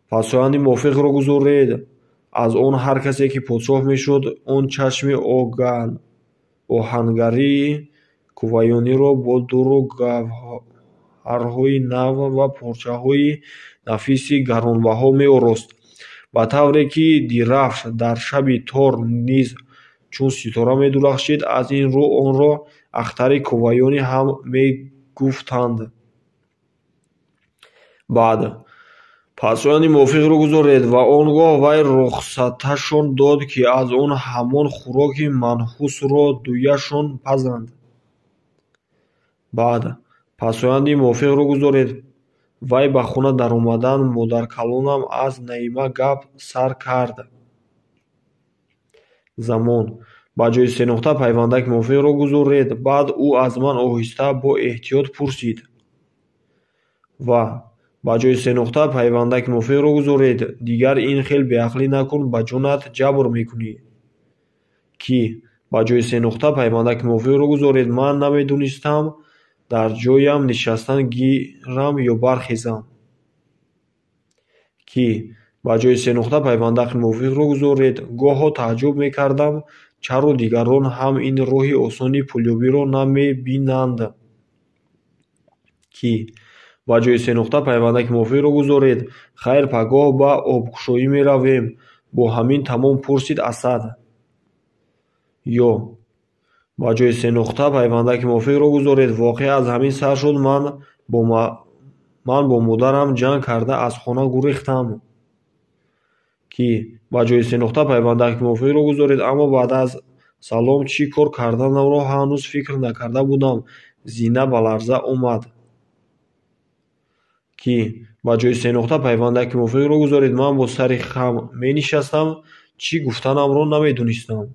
пасоянди мувофиқро гузоред. Аз он ҳар касе ки подшоҳ мешуд, он чашми оҳангарии Кувайониро бо дурру гавҳарҳои нав ва порчаҳои нафиси гаронбаҳо меорост, ба тавре ки дирафш дар шаби тор низ чун ситора медурахшид. Аз ин рӯ онро ахтари Коваёнӣ ҳам мегуфтанд. Баъд пасоянди мувофиқро гузоред. Ва он гоҳ вай рухсаташон дод, ки аз он ҳамон хӯроки манҳусро дуяшон пазанд. Баъд пасоянди мувофиқро гузоред. Вай ба хона даромадан модаркалонам аз Наима гап сар кард. Замон ба ҷои сенуқта пайвандаки мувофиқро гузоред. Баъд ӯ аз ман оҳиста, бо эҳтиёт пурсид. Ва ба ҷои сенуқта пайвандаки мувофиқро гузоред. Дигар ин хел беақлӣ накун, ба ҷонат ҷабр мекунӣ. Ки ба ҷои сенуқта пайвандаки мувофиқро гузоред. Ман намедонистам дар ҷоям нишастан гирам ё бархезам. Ки ба ҷои сенуқта пайвандаки мувофиқро гузоред. Гоҳо тааҷҷуб мекардам, чаро дигарон ҳам ин роҳи осони пулёбиро намебинанд. Ки ба ҷои сенуқта пайвандаки мувофиқро гузоред. Хайр, пагоҳ ба обкушоӣ меравем. Бо ҳамин тамом? Пурсид Асад. Ё ба ҷои сенуқта пайвандаки мувофиқро гузоред. Воқеа аз ҳамин сар шуд. Ман бо модарам ҷанг карда, аз хона гурехтам. Ки ба ҷои сенуқта пайвандаки мувофиқро гузоред. Аммо баъд аз салом чӣ кор карданамро ҳанӯз фикр накарда будам. Зина ба ларза омад. Ки ба ҷои сенуқта пайвандаки мувофиқро гузоред. Ман бо сари хам менишастам, чӣ гуфтанамро намедонистам.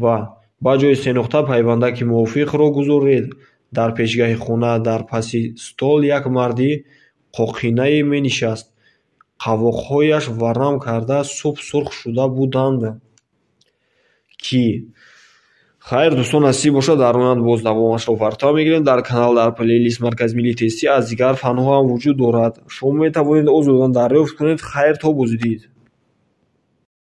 Ва ба ҷои сенуқта пайвандаки мувофиқро гузоред. Дар пешгаҳи хона, дар паси стол як марди қоқинае менишаст. Қавоқҳояш варам карда, суб сурх шуда буданд. Ки хайр, дӯстон, насиб бошад, дар оянда боз давомашро фартоа мегирем. Дар канал, дар плейлист Маркази миллии тестӣ аз дигар фанҳо ҳам вуҷуд дорад. Шумо метавонед озодона дарёфт кунед. Хайр, то боздид.